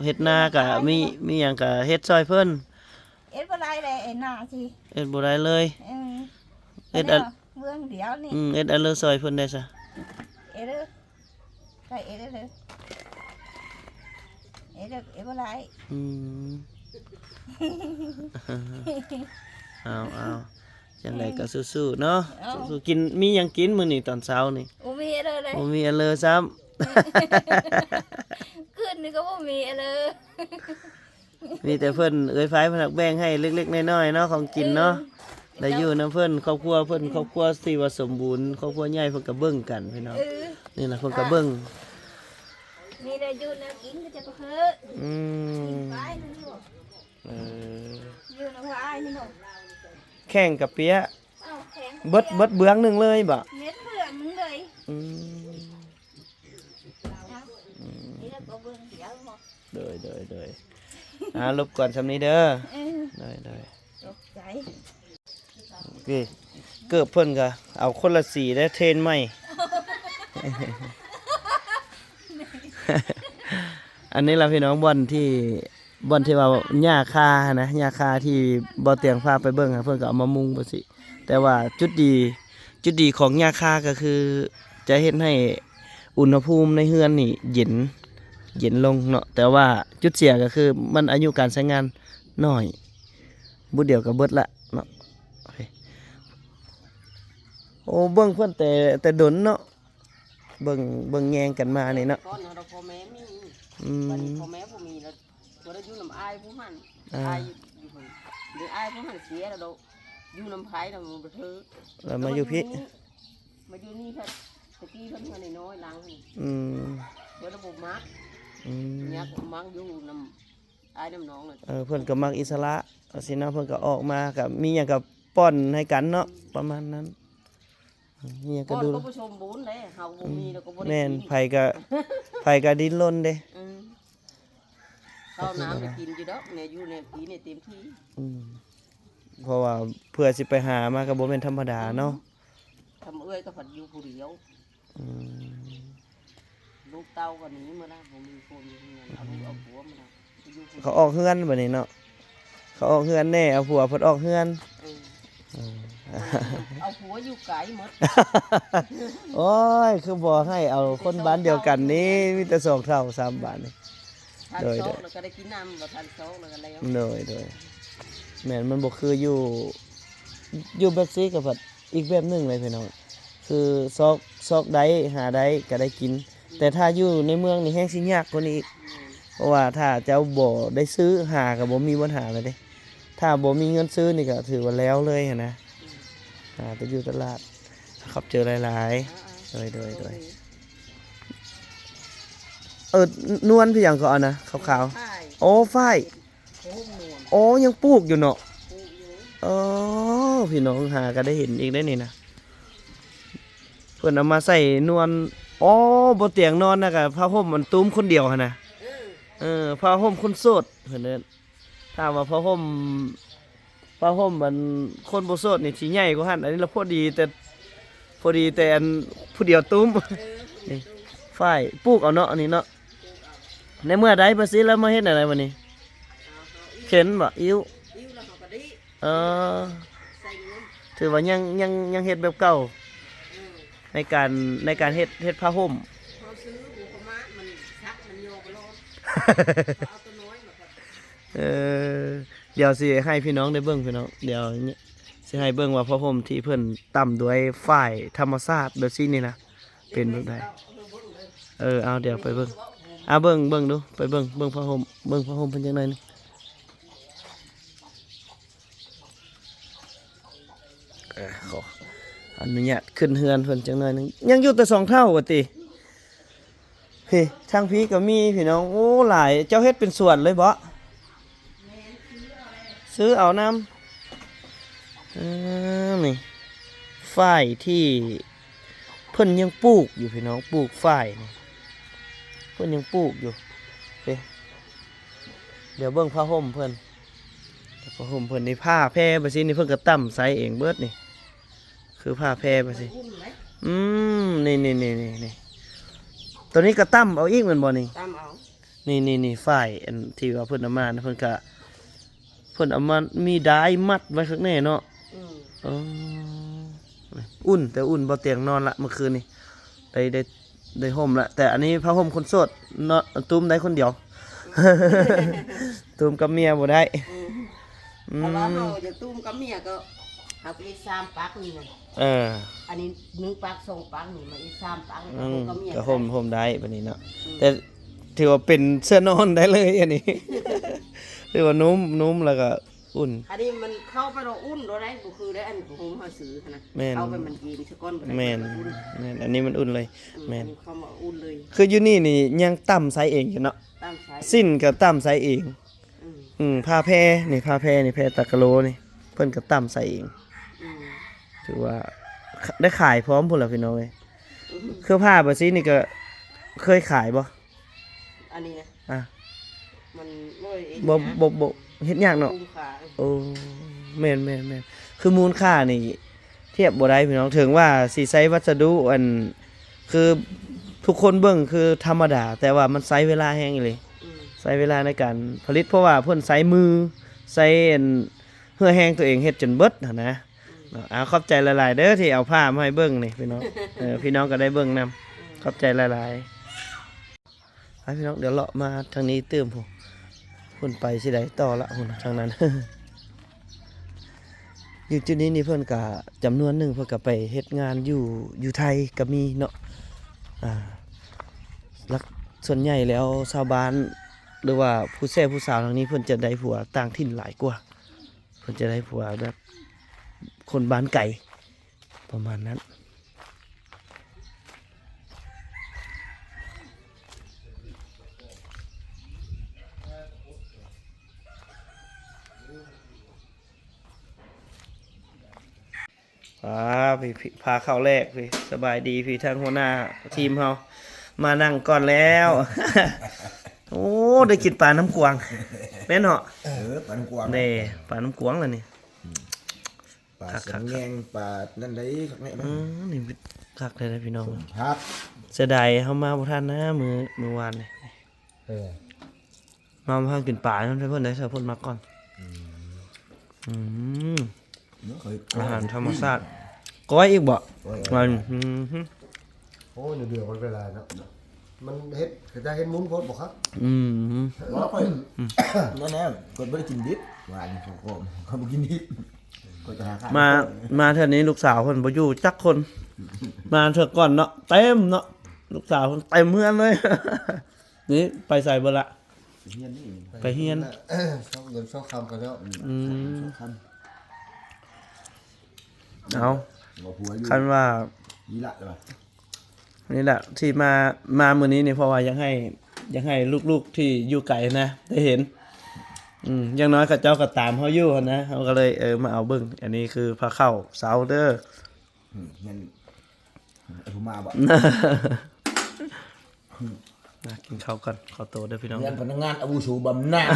ເຮັດນາກະມີ ມີຫຍັງກະເຮັດຊ່ອຍເພິ່ນ. ເຮັດບໍ່ໄດ້ເລີຍ ເຮັດນາຊິ ເຮັດບໍ່ໄດ້ເລີຍ. ເອີ ເຮັດອັນ ເບື້ອງດຽວນີ້. ອືມ ເຮັດອັນເລີຊ່ອຍເພິ່ນໄດ້ຊະ. ເຮັດເດີ ໄປເຮັດເດີ ເຮັດເດີ ເຮັດບໍ່ໄດ້. ອືມ ເອົາ ເອົາ ຈັ່ງໃດກະສູ້ໆເນາະ. ເອົາ ສູ້ໆ ກິນ ມີຫຍັງກິນມື້ນີ້ຕອນເຊົ້ານີ້? ບໍ່ມີອັນເລີເລີຍ ບໍ່ມີອັນເລີຊ້ຳ. ຄືນນີ້ກະບໍ່ມີອັນເລີ. ມີແຕ່ເພິ່ນ ເອື້ອຍໄພເພິ່ນຮັກແບ່ງໃຫ້ເລັກໆນ້ອຍໆເນາະ ຂອງກິນເນາະ. ເອີ ໄດ້ຢູ່ນຳເພິ່ນ ຄອບຄົວເພິ່ນ ຄອບຄົວທີ່ວ່າສົມບູນ ຄອບຄົວໃຫຍ່ ເພິ່ນກໍເບິ່ງກັນພີ່ນ້ອງ. ເອີ ນີ້ລະເພິ່ນກໍເບິ່ງ ມີແນວຢູ່ແນວກິນກໍຈະບໍ່ເຮີ. ອືມ ໄປນີ້ບໍ່? ເອີ ຢູ່ນຳອ້າຍນີ້ບໍ່? ແຂ້ງກະເປຍ ເອົາແຂ້ງ ເບິດ ເບິດເບື້ອງໜຶ່ງເລີຍບໍ່? ເມັດເບື້ອງໜຶ່ງເລີຍ. ອືມ ເອົາ ອືມ ນີ້ລະກໍເບິ່ງດຽວບໍ່? ໂດຍ ໂດຍ ໂດຍ ອ່າ ລົບກວນຊ່ຳນີ້ເດີ. ເອີ ໂດຍ ໂດຍ ຕົກໃຈ. ໂອເຄ ເກີບເພິ່ນກໍເອົາຄົນລະສີໄດ້ ເທຣນໃໝ່. ອັນນີ້ລະພີ່ນ້ອງ ບ່ອນທີ່ ບ່ອນທີ່ວ່າຫຍ້າຄາຫັ້ນນະ ຫຍ້າຄາທີ່ບໍ່ຕຽງພາໄປເບິ່ງ ເພິ່ນກໍເອົາມາມຸງຈັ່ງຊີ້. ແຕ່ວ່າຈຸດດີ ຈຸດດີຂອງຫຍ້າຄາກໍຄືຈະເຮັດໃຫ້ອຸນຫະພູມໃນເຮືອນນີ້ເຢັນ ເຢັນລົງເນາະ. ແຕ່ວ່າຈຸດເສຍກໍຄືມັນອາຍຸການໃຊ້ງານໜ້ອຍ ບຸດດຽວກໍເບິດລະເນາະ. ໂອ້ ເບິ່ງເພິ່ນແຕ່ ແຕ່ດົນເນາະ ເບິ່ງ ເບິ່ງແຍງກັນມານີ້ເນາະ. ກ່ອນເຮົາ ພໍ່ແມ່ມີ ອືມ ບັດນີ້ພໍ່ແມ່ບໍ່ມີແລ້ວ ບໍ່ໄດ້ຢູ່ນຳອ້າຍຜູ້ຫັ້ນ ອ່າ ອ້າຍຢູ່ພຸ້ນ ເດ ອ້າຍຜູ້ຫັ້ນເສຍແລ້ວ ຢູ່ນຳໃຜນຳບໍ່ຖືກ ແລ້ວມາຢູ່ພີ້ ມາຢູ່ນີ້ ແຕ່ກີ້ເພິ່ນເຮືອນນ້ອຍໆ ຫຼັງນີ້ ອືມ ເພິ່ນບໍ່ມັກ ອືມ ຢາກມັກຢູ່ນຳອ້າຍນຳນ້ອງ. ເອີ ເພິ່ນກໍມັກອິດສະຫຼະ ວ່າຊີ້ນະ ເພິ່ນກໍອອກມາ ກໍມີຫຍັງກໍປ້ອນໃຫ້ກັນເນາະ ປະມານນັ້ນ. ເອີ ມີຫຍັງກໍດູ ກໍບໍ່ສົມບູນເດ້ ເຮົາບໍ່ມີແລ້ວກໍບໍ່ໄດ້ ແມ່ນ ກິນ ໃຜກໍ ໃຜກໍດີ້ນລົນເດ້. ອືມ ເຂົ້ານ້ຳໄດ້ກິນຢູ່ດອກ ແນວຢູ່ແນວກິນນີ້ເຕັມທີ່. ອືມ ເພາະວ່າເພື່ອຊິໄປຫາມາກໍບໍ່ແມ່ນທຳມະດາເນາະ. ອືມ ທຳເອື້ອຍກໍພັດຢູ່ຜູ້ດຽວ. ອືມ ລູກເຕົ້າກໍໜີໝົດລະ ບໍ່ມີຄົນຢູ່ເຮືອນ ເອົາລູກເອົາຜົວໝົດລະ ໄປຢູ່ຜູ້ດຽວ. ເຂົາອອກເຮືອນບັດນີ້ເນາະ ເຂົາອອກເຮືອນແດ່ ເອົາຜົວເພິ່ນອອກເຮືອນ. ເອີ ເອີ ເອົາຜົວຢູ່ໄກໝົດ. ໂອ້ຍ ຄືບໍ່ໃຫ້ເອົາຄົນບ້ານດຽວກັນນີ້ ມີແຕ່ສອງເຖົ້າສາມບ້ານນີ້. ໂດຍ ໂດຍ ແລ້ວກໍໄດ້ກິນນ້ຳ ບໍ່ທັນຊອກແລ້ວກໍແລ້ວ. ໂດຍ ໂດຍ ແມ່ນ ມັນບໍ່ຄືຢູ່ ຢູ່ແບບຊີ້ກໍພັດ ອີກແບບໜຶ່ງເລີຍພີ່ນ້ອງ ຄືຊອກ ຊອກໄດ້ຫາໄດ້ກໍໄດ້ກິນ. ແຕ່ຖ້າຢູ່ໃນເມືອງນີ້ແຮງຊິຍາກກວ່ານີ້ອີກ ເພາະວ່າຖ້າເຈົ້າບໍ່ໄດ້ຊື້ ຫາກໍບໍ່ມີບ່ອນຫາແລ້ວເດ້. ຖ້າບໍ່ມີເງິນຊື້ນີ້ກໍຖືວ່າແລ້ວເລີຍຫັ້ນນະ. ຫາໄປຢູ່ຕະຫຼາດ. ຂອບໃຈຫຼາຍໆ. ໂດຍ ໂດຍ ໂດຍ. ເອີ ນວນຄືຫຍັງກໍອັນນະ ຂາວໆ. ຝ້າຍ. ໂອ້ ຝ້າຍ. ໂອ້ ຍັງປູກຢູ່ເນາະ. ປູກຢູ່. ເອີ ພີ່ນ້ອງຫາກໍໄດ້ເຫັນອີກໄດ໋ນີ້ນະ ເພິ່ນເອົາມາໃສ່ນວນ. ອໍ ບໍ່ຕຽງນອນນະ ກະຜ້າຫົ່ມອັນຕຸ້ມຄົນດຽວຫັ້ນນະ. ເອີ ເອີ ຜ້າຫົ່ມຄົນໂສດເພິ່ນເອີ້ນ. ຖ້າວ່າຜ້າຫົ່ມ ຜ້າຫົ່ມອັນຄົນບໍ່ໂສດນີ້ຊິໃຫຍ່ກວ່າຫັ້ນ. ອັນນີ້ລະພໍດີແຕ່ ພໍດີແຕ່ອັນຜູ້ດຽວຕຸ້ມ. ເອີ ນີ້ ຝ້າຍ ປູກເອົາເນາະ ອັນນີ້ເນາະ. ໃນເມື່ອໃດ ປາຊິ ແລ້ວມາເຮັດແນວໃດບັດນີ້? ເຂັນບໍ່? ອິ້ວ? ອິ້ວແລ້ວເຮົາກໍດີດ. ເອີ ໃສ່ເງິນ. ຖືວ່າຍັງ ຍັງ ຍັງເຮັດແບບເກົ່າ. ເອີ ໃນການ ໃນການເຮັດ ເຮັດຜ້າຫົ່ມ. ເຮົາຊື້ຫົວປະມານ ມັນສັກ ມັນຍໍບໍ່ລອດ. ເຮົາເອົາຕົວນ້ອຍມາ. ເອີ ດຽວຊິໃຫ້ພີ່ນ້ອງໄດ້ເບິ່ງ ພີ່ນ້ອງ ດຽວຊິໃຫ້ເບິ່ງວ່າຜ້າຫົ່ມທີ່ເພິ່ນຕ່ຳດ້ວຍຝ້າຍທຳມະຊາດແບບຊີ້ນີ້ນະ ເປັນແບບໃດ. ເອີ ເອົາ ດຽວໄປເບິ່ງ. ອ່າ ເບິ່ງ ເບິ່ງດູ ໄປເບິ່ງ ເບິ່ງຜ້າຫົ່ມ ເບິ່ງຜ້າຫົ່ມເພິ່ນຈັກໜ້ອຍໜຶ່ງ. ເອີ ຂໍອະນຸຍາດຂຶ້ນເຮືອນເພິ່ນຈັກໜ້ອຍໜຶ່ງ. ຍັງຢູ່ແຕ່ສອງເຖົ້າວ່າຕິ? ພີ້ ທາງພີ້ກໍມີພີ່ນ້ອງ. ໂອ້ ຫຼາຍ. ເຈົ້າເຮັດເປັນສວນເລີຍບໍ? ຊື້ເອົານຳ. ເອີ ນີ້ ຝ້າຍທີ່ເພິ່ນຍັງປູກຢູ່ພີ່ນ້ອງ ປູກຝ້າຍນີ້ ເພິ່ນຍັງປູກຢູ່. ເອີ ດຽວເບິ່ງຜ້າຫົ່ມເພິ່ນ ຜ້າຫົ່ມເພິ່ນນີ້ ຜ້າແພແບບຊີ້ນີ້ ເພິ່ນກໍຕ່ຳໃສ່ເອງເບິດນີ້. ຄືຜ້າແພໄປຊິ. ອືມ ນີ້ໆໆ ໂຕນີ້ກໍຕ່ຳເອົາອີກແມ່ນບໍ່ນີ້? ຕ່ຳເອົາ. ນີ້ໆໆ ຝ້າຍອັນທີ່ວ່າເພິ່ນເອົາມານະ ເພິ່ນກະ ເພິ່ນເອົາມາ ມີດ້າຍມັດໄວ້ຄັກແນ່ເນາະ. ອືມ ເອີ ອຸ່ນ ແຕ່ອຸ່ນ ບໍ່ຕຽງນອນລະມື້ຄືນນີ້ ໄດ້ ໄດ້ ໄດ້ຫົ່ມລະ. ແຕ່ອັນນີ້ຜ້າຫົ່ມຄົນໂສດເນາະ ຕຸ້ມໄດ້ຄົນດຽວ ຕຸ້ມກັບເມຍບໍ່ໄດ້. ອືມ ອືມ ຖ້າວ່າເຮົາຈະຕຸ້ມກັບເມຍກໍ ເຮົາກໍເຮັດສາມປັກນີ້ນະ. ເອີ ອັນນີ້ໜຶ່ງປັກສອງປັກນີ້ ມາອີກສາມປັກ ອືມ ກໍຫົ່ມ ຫົ່ມໄດ້ບາດນີ້ເນາະ. ອືມ ແຕ່ຖືວ່າເປັນເສື້ອນອນໄດ້ເລີຍອັນນີ້ ຖືວ່ານຸ້ມ ນຸ້ມ ແລ້ວກໍ ອຸ່ນ ອັນນີ້ມັນເຂົ້າໄປແລ້ວອຸ່ນໂລດໄດ໋ ບໍ່ຄືໄດ້ອັນຂອງເຮົາຊື້ຫັ້ນນະ. ແມ່ນ ເຂົ້າໄປມັນເຢັນຊະກ່ອນ ແມ່ນ ແມ່ນ ອັນນີ້ມັນອຸ່ນເລີຍ. ອືມ ແມ່ນ ເຂົ້າມາອຸ່ນເລີຍ. ຄືຢູ່ນີ້ນີ້ຍັງຕຳໃສ່ເອງຢູ່ເນາະ ຕຳໃສ່ ສິ້ນກໍຕຳໃສ່ເອງ. ອືມ ອືມ ຜ້າແພນີ້ ຜ້າແພນີ້ ແພຕາກະໂລນີ້ ເພິ່ນກໍຕຳໃສ່ເອງ. ອືມ ຖືວ່າໄດ້ຂາຍພ້ອມພຸ້ນລະພີ່ນ້ອງເອີຍ. ອືມ ເຄື່ອງຜ້າແບບຊີ້ນີ້ກໍເຄີຍຂາຍບໍ່? ອັນນີ້ນະ ອ່າ ມັນບໍ່ໄດ້ເຮັດ ບໍ່ ຍາກ ບໍ່ ບໍ່ເຮັດຍາກເນາະ. ຄຸ້ມຄ່າ. ໂອ້ ແມ່ນໆໆ ຄືມູນຄ່ານີ້ທຽບບໍ່ໄດ້ພີ່ນ້ອງ ເຖິງວ່າຊິໃຊ້ວັດສະດຸອັນ ຄືທຸກຄົນເບິ່ງຄືທຳມະດາ ແຕ່ວ່າມັນໃຊ້ເວລາແຮງອີ່ຫຼີ. ອືມ ໃຊ້ເວລາໃນການຜະລິດ ເພາະວ່າເພິ່ນໃຊ້ມື ໃຊ້ອັນເຫື່ອແຮງຕົວເອງເຮັດຈົນເບິດຫັ້ນນະ. ອືມ ເນາະ ອາ ຂອບໃຈຫຼາຍໆເດີ ທີ່ເອົາຜ້າມາໃຫ້ເບິ່ງນີ້ພີ່ນ້ອງ. ເອີ ພີ່ນ້ອງກໍໄດ້ເບິ່ງນຳ. ອືມ ຂອບໃຈຫຼາຍໆ. ໄປພີ່ນ້ອງ ດຽວເລາະມາທາງນີ້ຕື່ມພຸ້ນ ພຸ້ນໄປຊິໄດ້ຕໍ່ລະ ພຸ້ນທາງນັ້ນ. ຢູ່ຈຸດນີ້ນີ້ເພິ່ນກະ ຈຳນວນໜຶ່ງເພິ່ນກະໄປເຮັດງານຢູ່ ຢູ່ໄທກະມີເນາະ. ອ່າ ຫຼັກ ສ່ວນໃຫຍ່ແລ້ວຊາວບ້ານ ຫຼືວ່າຜູ້ແຊຜູ້ສາວທາງນີ້ ເພິ່ນຈະໄດ້ຜົວຕ່າງຖິ່ນຫຼາຍກວ່າ ເພິ່ນຈະໄດ້ຜົວແບບຄົນບ້ານໄກ ປະມານນັ້ນ. ອ່າ ພີ່ ພີ່ ພາເຂົ້າແລກ ພີ່ ສະບາຍດີ ພີ່ ທາງຫົວໜ້າທີມເຮົາ ມານັ່ງກ່ອນແລ້ວ. ໂອ້ ໄດ້ກິນປານ້ຳກວາງ ແມ່ນເນາະ. ເອີ ປານ້ຳກວາງ ເດ້ ປານ້ຳກວາງລະນີ້. ອືມ ປາ ຄັກໆໆ ສຽງແງງ ປານັ້ນໄດ໋ ຄັກແນ່. ອືມ ນີ້ຄັກແທ້ໆ ພີ່ນ້ອງ ສົມພັກ. ເສຍດາຍເຮົາມາບໍ່ທັນນະ ມື້ ມື້ວານນີ້. ເອີ ມາບໍ່ທັນກິນປານຳເພິ່ນໄດ໋ ເພິ່ນມາກ່ອນ. ອືມ ອືມ ເນາະ ເຄີຍ ອາຫານທຳມະຊາດ. ກ້ອຍອີກບໍ່? ກ້ອຍ ອືມ ໂອ້ຍ ເດືອມັນເວລາເນາະ ມັນເຮັດ ເຂົາຈະເຮັດມຸນໂພດບໍ່ຄັກ. ອືມ ບໍ່ ຂ້ອຍ ອືມ ນັ້ນແຫຼະ ຂ້ອຍບໍ່ໄດ້ກິນດິບ ວ່ານີ້ ຂ້ອຍ ຂ້ອຍບໍ່ກິນດິບ ຂ້ອຍຈະຫາ ມາ ມາເທື່ອນີ້ລູກສາວເພິ່ນບໍ່ຢູ່ຈັກຄົນ. ມາເທື່ອກ່ອນເນາະ ເຕັມເນາະ ລູກສາວເພິ່ນເຕັມເຮືອນເລີຍ. ນີ້ໄປໃສເບິດລະ? ໄປຮຽນນີ້ ໄປຮຽນ ຊອກເງິນຊອກຄຳກັນແລ້ວ. ອືມ ຊອກຄຳ ເອົາ ບໍ່ຜົວຢູ່ ຄັນວ່າ ນີ້ລະ ນີ້ລະທີ່ມາ ມາມື້ນີ້ນີ້ ເພາະວ່າຢາກໃຫ້ ຢາກໃຫ້ລູກໆທີ່ຢູ່ໄກນະໄດ້ເຫັນ. ອືມ ຢ່າງໜ້ອຍເຂົາເຈົ້າກໍຕາມເຮົາຢູ່ຫັ້ນນະ ເຮົາກໍເລີຍ ເອີ ມາເອົາເບິ່ງ. ອັນນີ້ຄືພາເຂົ້າເຊົ້າເດີ. ອືມ ແມ່ນ ອາ ຜູ້ມາບໍ່? ມາກິນເຂົ້າກ່ອນ ຂໍໂຕເດີພີ່ນ້ອງ. ເຮືອນພະນັກງານອາວຸໂສບຳນານ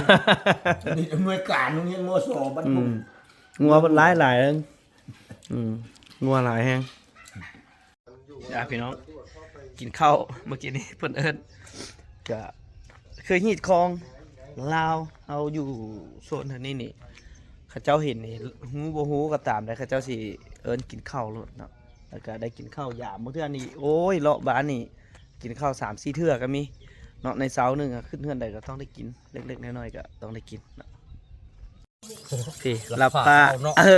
ອຳນວຍການໂຮງຮຽນ ມສ ບ້ານ ອືມ ງົວເພິ່ນຫຼາຍໆ. ອືມ ງົວຫຼາຍແຮງ. ອ່າ ພີ່ນ້ອງ ກິນເຂົ້າ ເມື່ອກີ້ນີ້ເພິ່ນເອີ້ນ ກະຄືຮີດຄອງລາວເຮົາຢູ່ໂຊນທາງນີ້ນີ້ ເຂົາເຈົ້າເຫັນນີ້ ຮູ້ບໍ່ຮູ້ກໍຕາມໃດ ເຂົາເຈົ້າຊິເອີ້ນກິນເຂົ້າໂລດເນາະ. ແລ້ວກໍໄດ້ກິນເຂົ້າຢາມ ບາງເທື່ອນີ້ ໂອ້ຍ ເລາະບ້ານນີ້ ກິນເຂົ້າສາມສີ່ເທື່ອກໍມີເນາະ. ໃນເຊົ້າໜຶ່ງ ຂຶ້ນເຮືອນໃດກໍຕ້ອງໄດ້ກິນ ເລັກໆນ້ອຍໆກໍຕ້ອງໄດ້ກິນເນາະ. ພີ້ ລັບພາ ລັບພາເອົາເນາະ ເອີ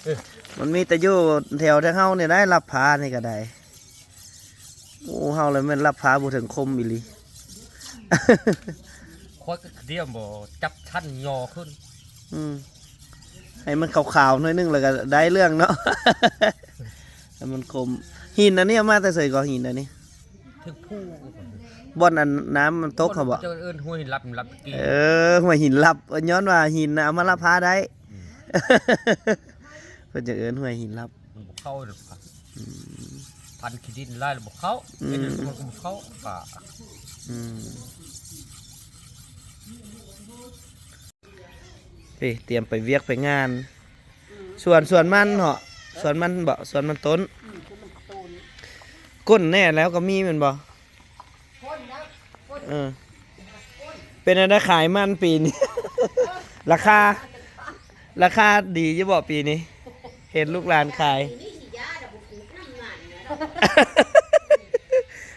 ເອີ ມັນມີແຕ່ຢູ່ແຖວທາງເຮົານີ້ໄດ໋ ລັບພານີ້ກໍໄດ້. ໂອ້ ເຮົາລະແມ່ນລັບພາບໍ່ເຖິງຄົມອີ່ຫຼີ. ຂ້ອຍກໍດຽມບໍ່ຈັບຊັ້ນຍໍຂຶ້ນ ອືມ ໃຫ້ມັນຂາວໆໜ້ອຍໜຶ່ງ ແລ້ວກໍໄດ້ເລື່ອງເນາະ ໃຫ້ມັນຄົມ. ຫີນອັນນີ້ເອົາມາແຕ່ໃສກໍ ຫີນອັນນີ້? ເທິງພູ ບ່ອນອັນນ້ຳມັນຕົກຫັ້ນບໍ? ເຈົ້າເອີ້ນຫ້ວຍຫີນລັບ ລັບຕະກີ້ ເອີ ຫ້ວຍຫີນລັບ ຍ້ອນວ່າຫີນນະເອົາມາລັບພາໄດ້. ອືມ ເພິ່ນຈະເອີ້ນຫ້ວຍຫີນລັບ ມັນບໍ່ເຂົ້າ. ອືມ ພັນຂີ້ດິນຫຼາຍແລ້ວບໍ່ເຂົ້າ. ອືມ ເຮັດໃຫ້ຄົນກໍບໍ່ເຂົ້າ ກະ ອືມ ເອີ ຕຽມໄປວຽກໄປງານ. ອືມ ສວນ ສວນມັນເນາະ ສວນມັນບໍ? ສວນມັນຕົ້ນ. ອືມ ຕົ້ນມັນຕົ້ນ ກົ້ນແນ່ແລ້ວກໍມີແມ່ນບໍ? ກົ້ນແລ້ວ ກົ້ນ ເອີ ເປັນແນວໃດຂາຍມັນປີນີ້? ລາຄາ ລາຄາດີຢູ່ບໍປີນີ້? ເຫັນລູກຫຼານຂາຍ ປີນີ້ຊິຢາດອກ ບໍ່ຖືກນຳມັນນ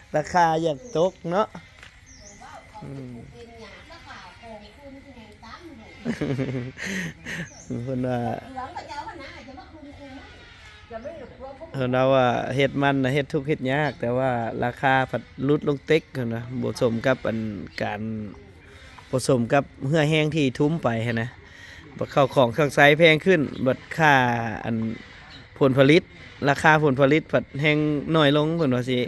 ະ ລາຄາຢາກຕົກເນາະ. ອືມ ເພິ່ນວ່າ ເພິ່ນວ່າເຮັດມັນນະ ເຮັດທຸກເຮັດຍາກ ແຕ່ວ່າລາຄາພັດຫຼຸດລົງເຕັກ ເພິ່ນວ່າ ບໍ່ສົມກັບອັນການ ປະສົມກັບເຫື່ອແຮງທີ່ທຸ່ມໄປຫັ້ນນະ ບັດເຂົ້າຂອງເຄື່ອງໃຊ້ແພງຂຶ້ນ ບັດຄ່າອັນຜົນຜະລິດ ລາຄາຜົນຜະລິດພັດແຮງໜ້ອຍລົງ ເພິ່ນວ່າຊີ້.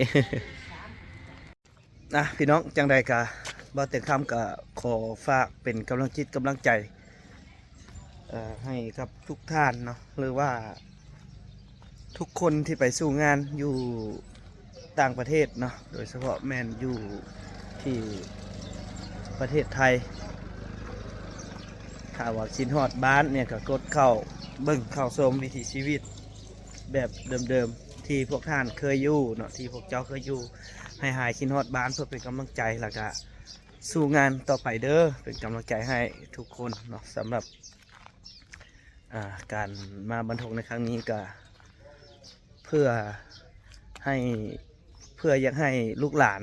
ອ່ະ ພີ່ນ້ອງ ຈັ່ງໃດກະ ບ່າວແຕງຄຳກະຂໍຝາກເປັນກຳລັງຈິດກຳລັງໃຈ ເອີ ໃຫ້ກັບທຸກທ່ານເນາະ ຫຼືວ່າທຸກຄົນທີ່ໄປສູ້ງານຢູ່ຕ່າງປະເທດເນາະ ໂດຍສະເພາະແມ່ນຢູ່ທີ່ປະເທດໄທ. ຖ້າວ່າຄິດຮອດບ້ານນີ້ ກະກົດເຂົ້າເບິ່ງເຂົ້າຊົມວິຖີຊີວິດແບບເດີມໆ ທີ່ພວກທ່ານເຄີຍຢູ່ເນາະ ທີ່ພວກເຈົ້າເຄີຍຢູ່ ໃຫ້ຫາຍຄິດຮອດບ້ານເພື່ອເປັນກຳລັງໃຈ ແລ້ວກະ ສູ້ງານຕໍ່ໄປເດີ ເປັນກຳລັງໃຈໃຫ້ທຸກຄົນເນາະ. ສຳລັບ ອ່າ ການມາບັນທົງໃນຄັ້ງນີ້ກະເພື່ອໃຫ້ ເພື່ອຢາກໃຫ້ລູກຫຼານ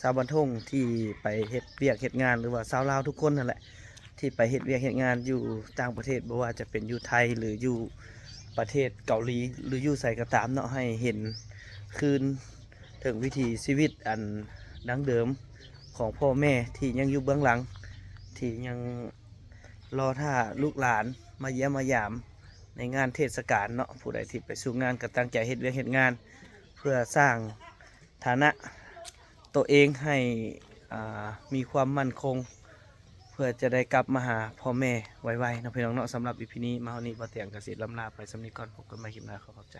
ຊາວບັນທົງທີ່ໄປເຮັດວຽກເຮັດງານ ຫຼືວ່າຊາວລາວທຸກຄົນຫັ້ນແຫຼະ ທີ່ໄປເຮັດວຽກເຮັດງານຢູ່ຕ່າງປະເທດ ບໍ່ວ່າຈະເປັນຢູ່ໄທ ຫຼືຢູ່ປະເທດເກົາຫຼີ ຫຼືຢູ່ໃສກໍຕາມເນາະ ໃຫ້ເຫັນຄືນເຖິງວິຖີຊີວິດອັນດັ້ງເດີມ ຂອງພໍ່ແມ່ທີ່ຍັງຢູ່ເບື້ອງຫຼັງ ທີ່ຍັງລໍຖ້າລູກຫຼານມາຢ້ຽມມາຢາມໃນງານເທດສະການເນາະ. ຜູ້ໃດທີ່ໄປສູ້ງານກໍຕັ້ງໃຈເຮັດວຽກເຮັດງານ ເພື່ອສ້າງຖານະໂຕເອງໃຫ້ ອ່າ ມີຄວາມໝັ້ນຄົງ ເພື່ອຈະໄດ້ກັບມາຫາພໍ່ແມ່ໄວໆເນາະ ພີ່ນ້ອງເນາະ. ສຳລັບອີພີນີ້ມາຮອດນີ້ ບ່າວແຕງກໍຊິລ່ຳລາໄປສ່ຳນີ້ກ່ອນ. ພົບກັນໃໝ່ຄລິບໜ້າ. ຂໍຂອບໃຈ.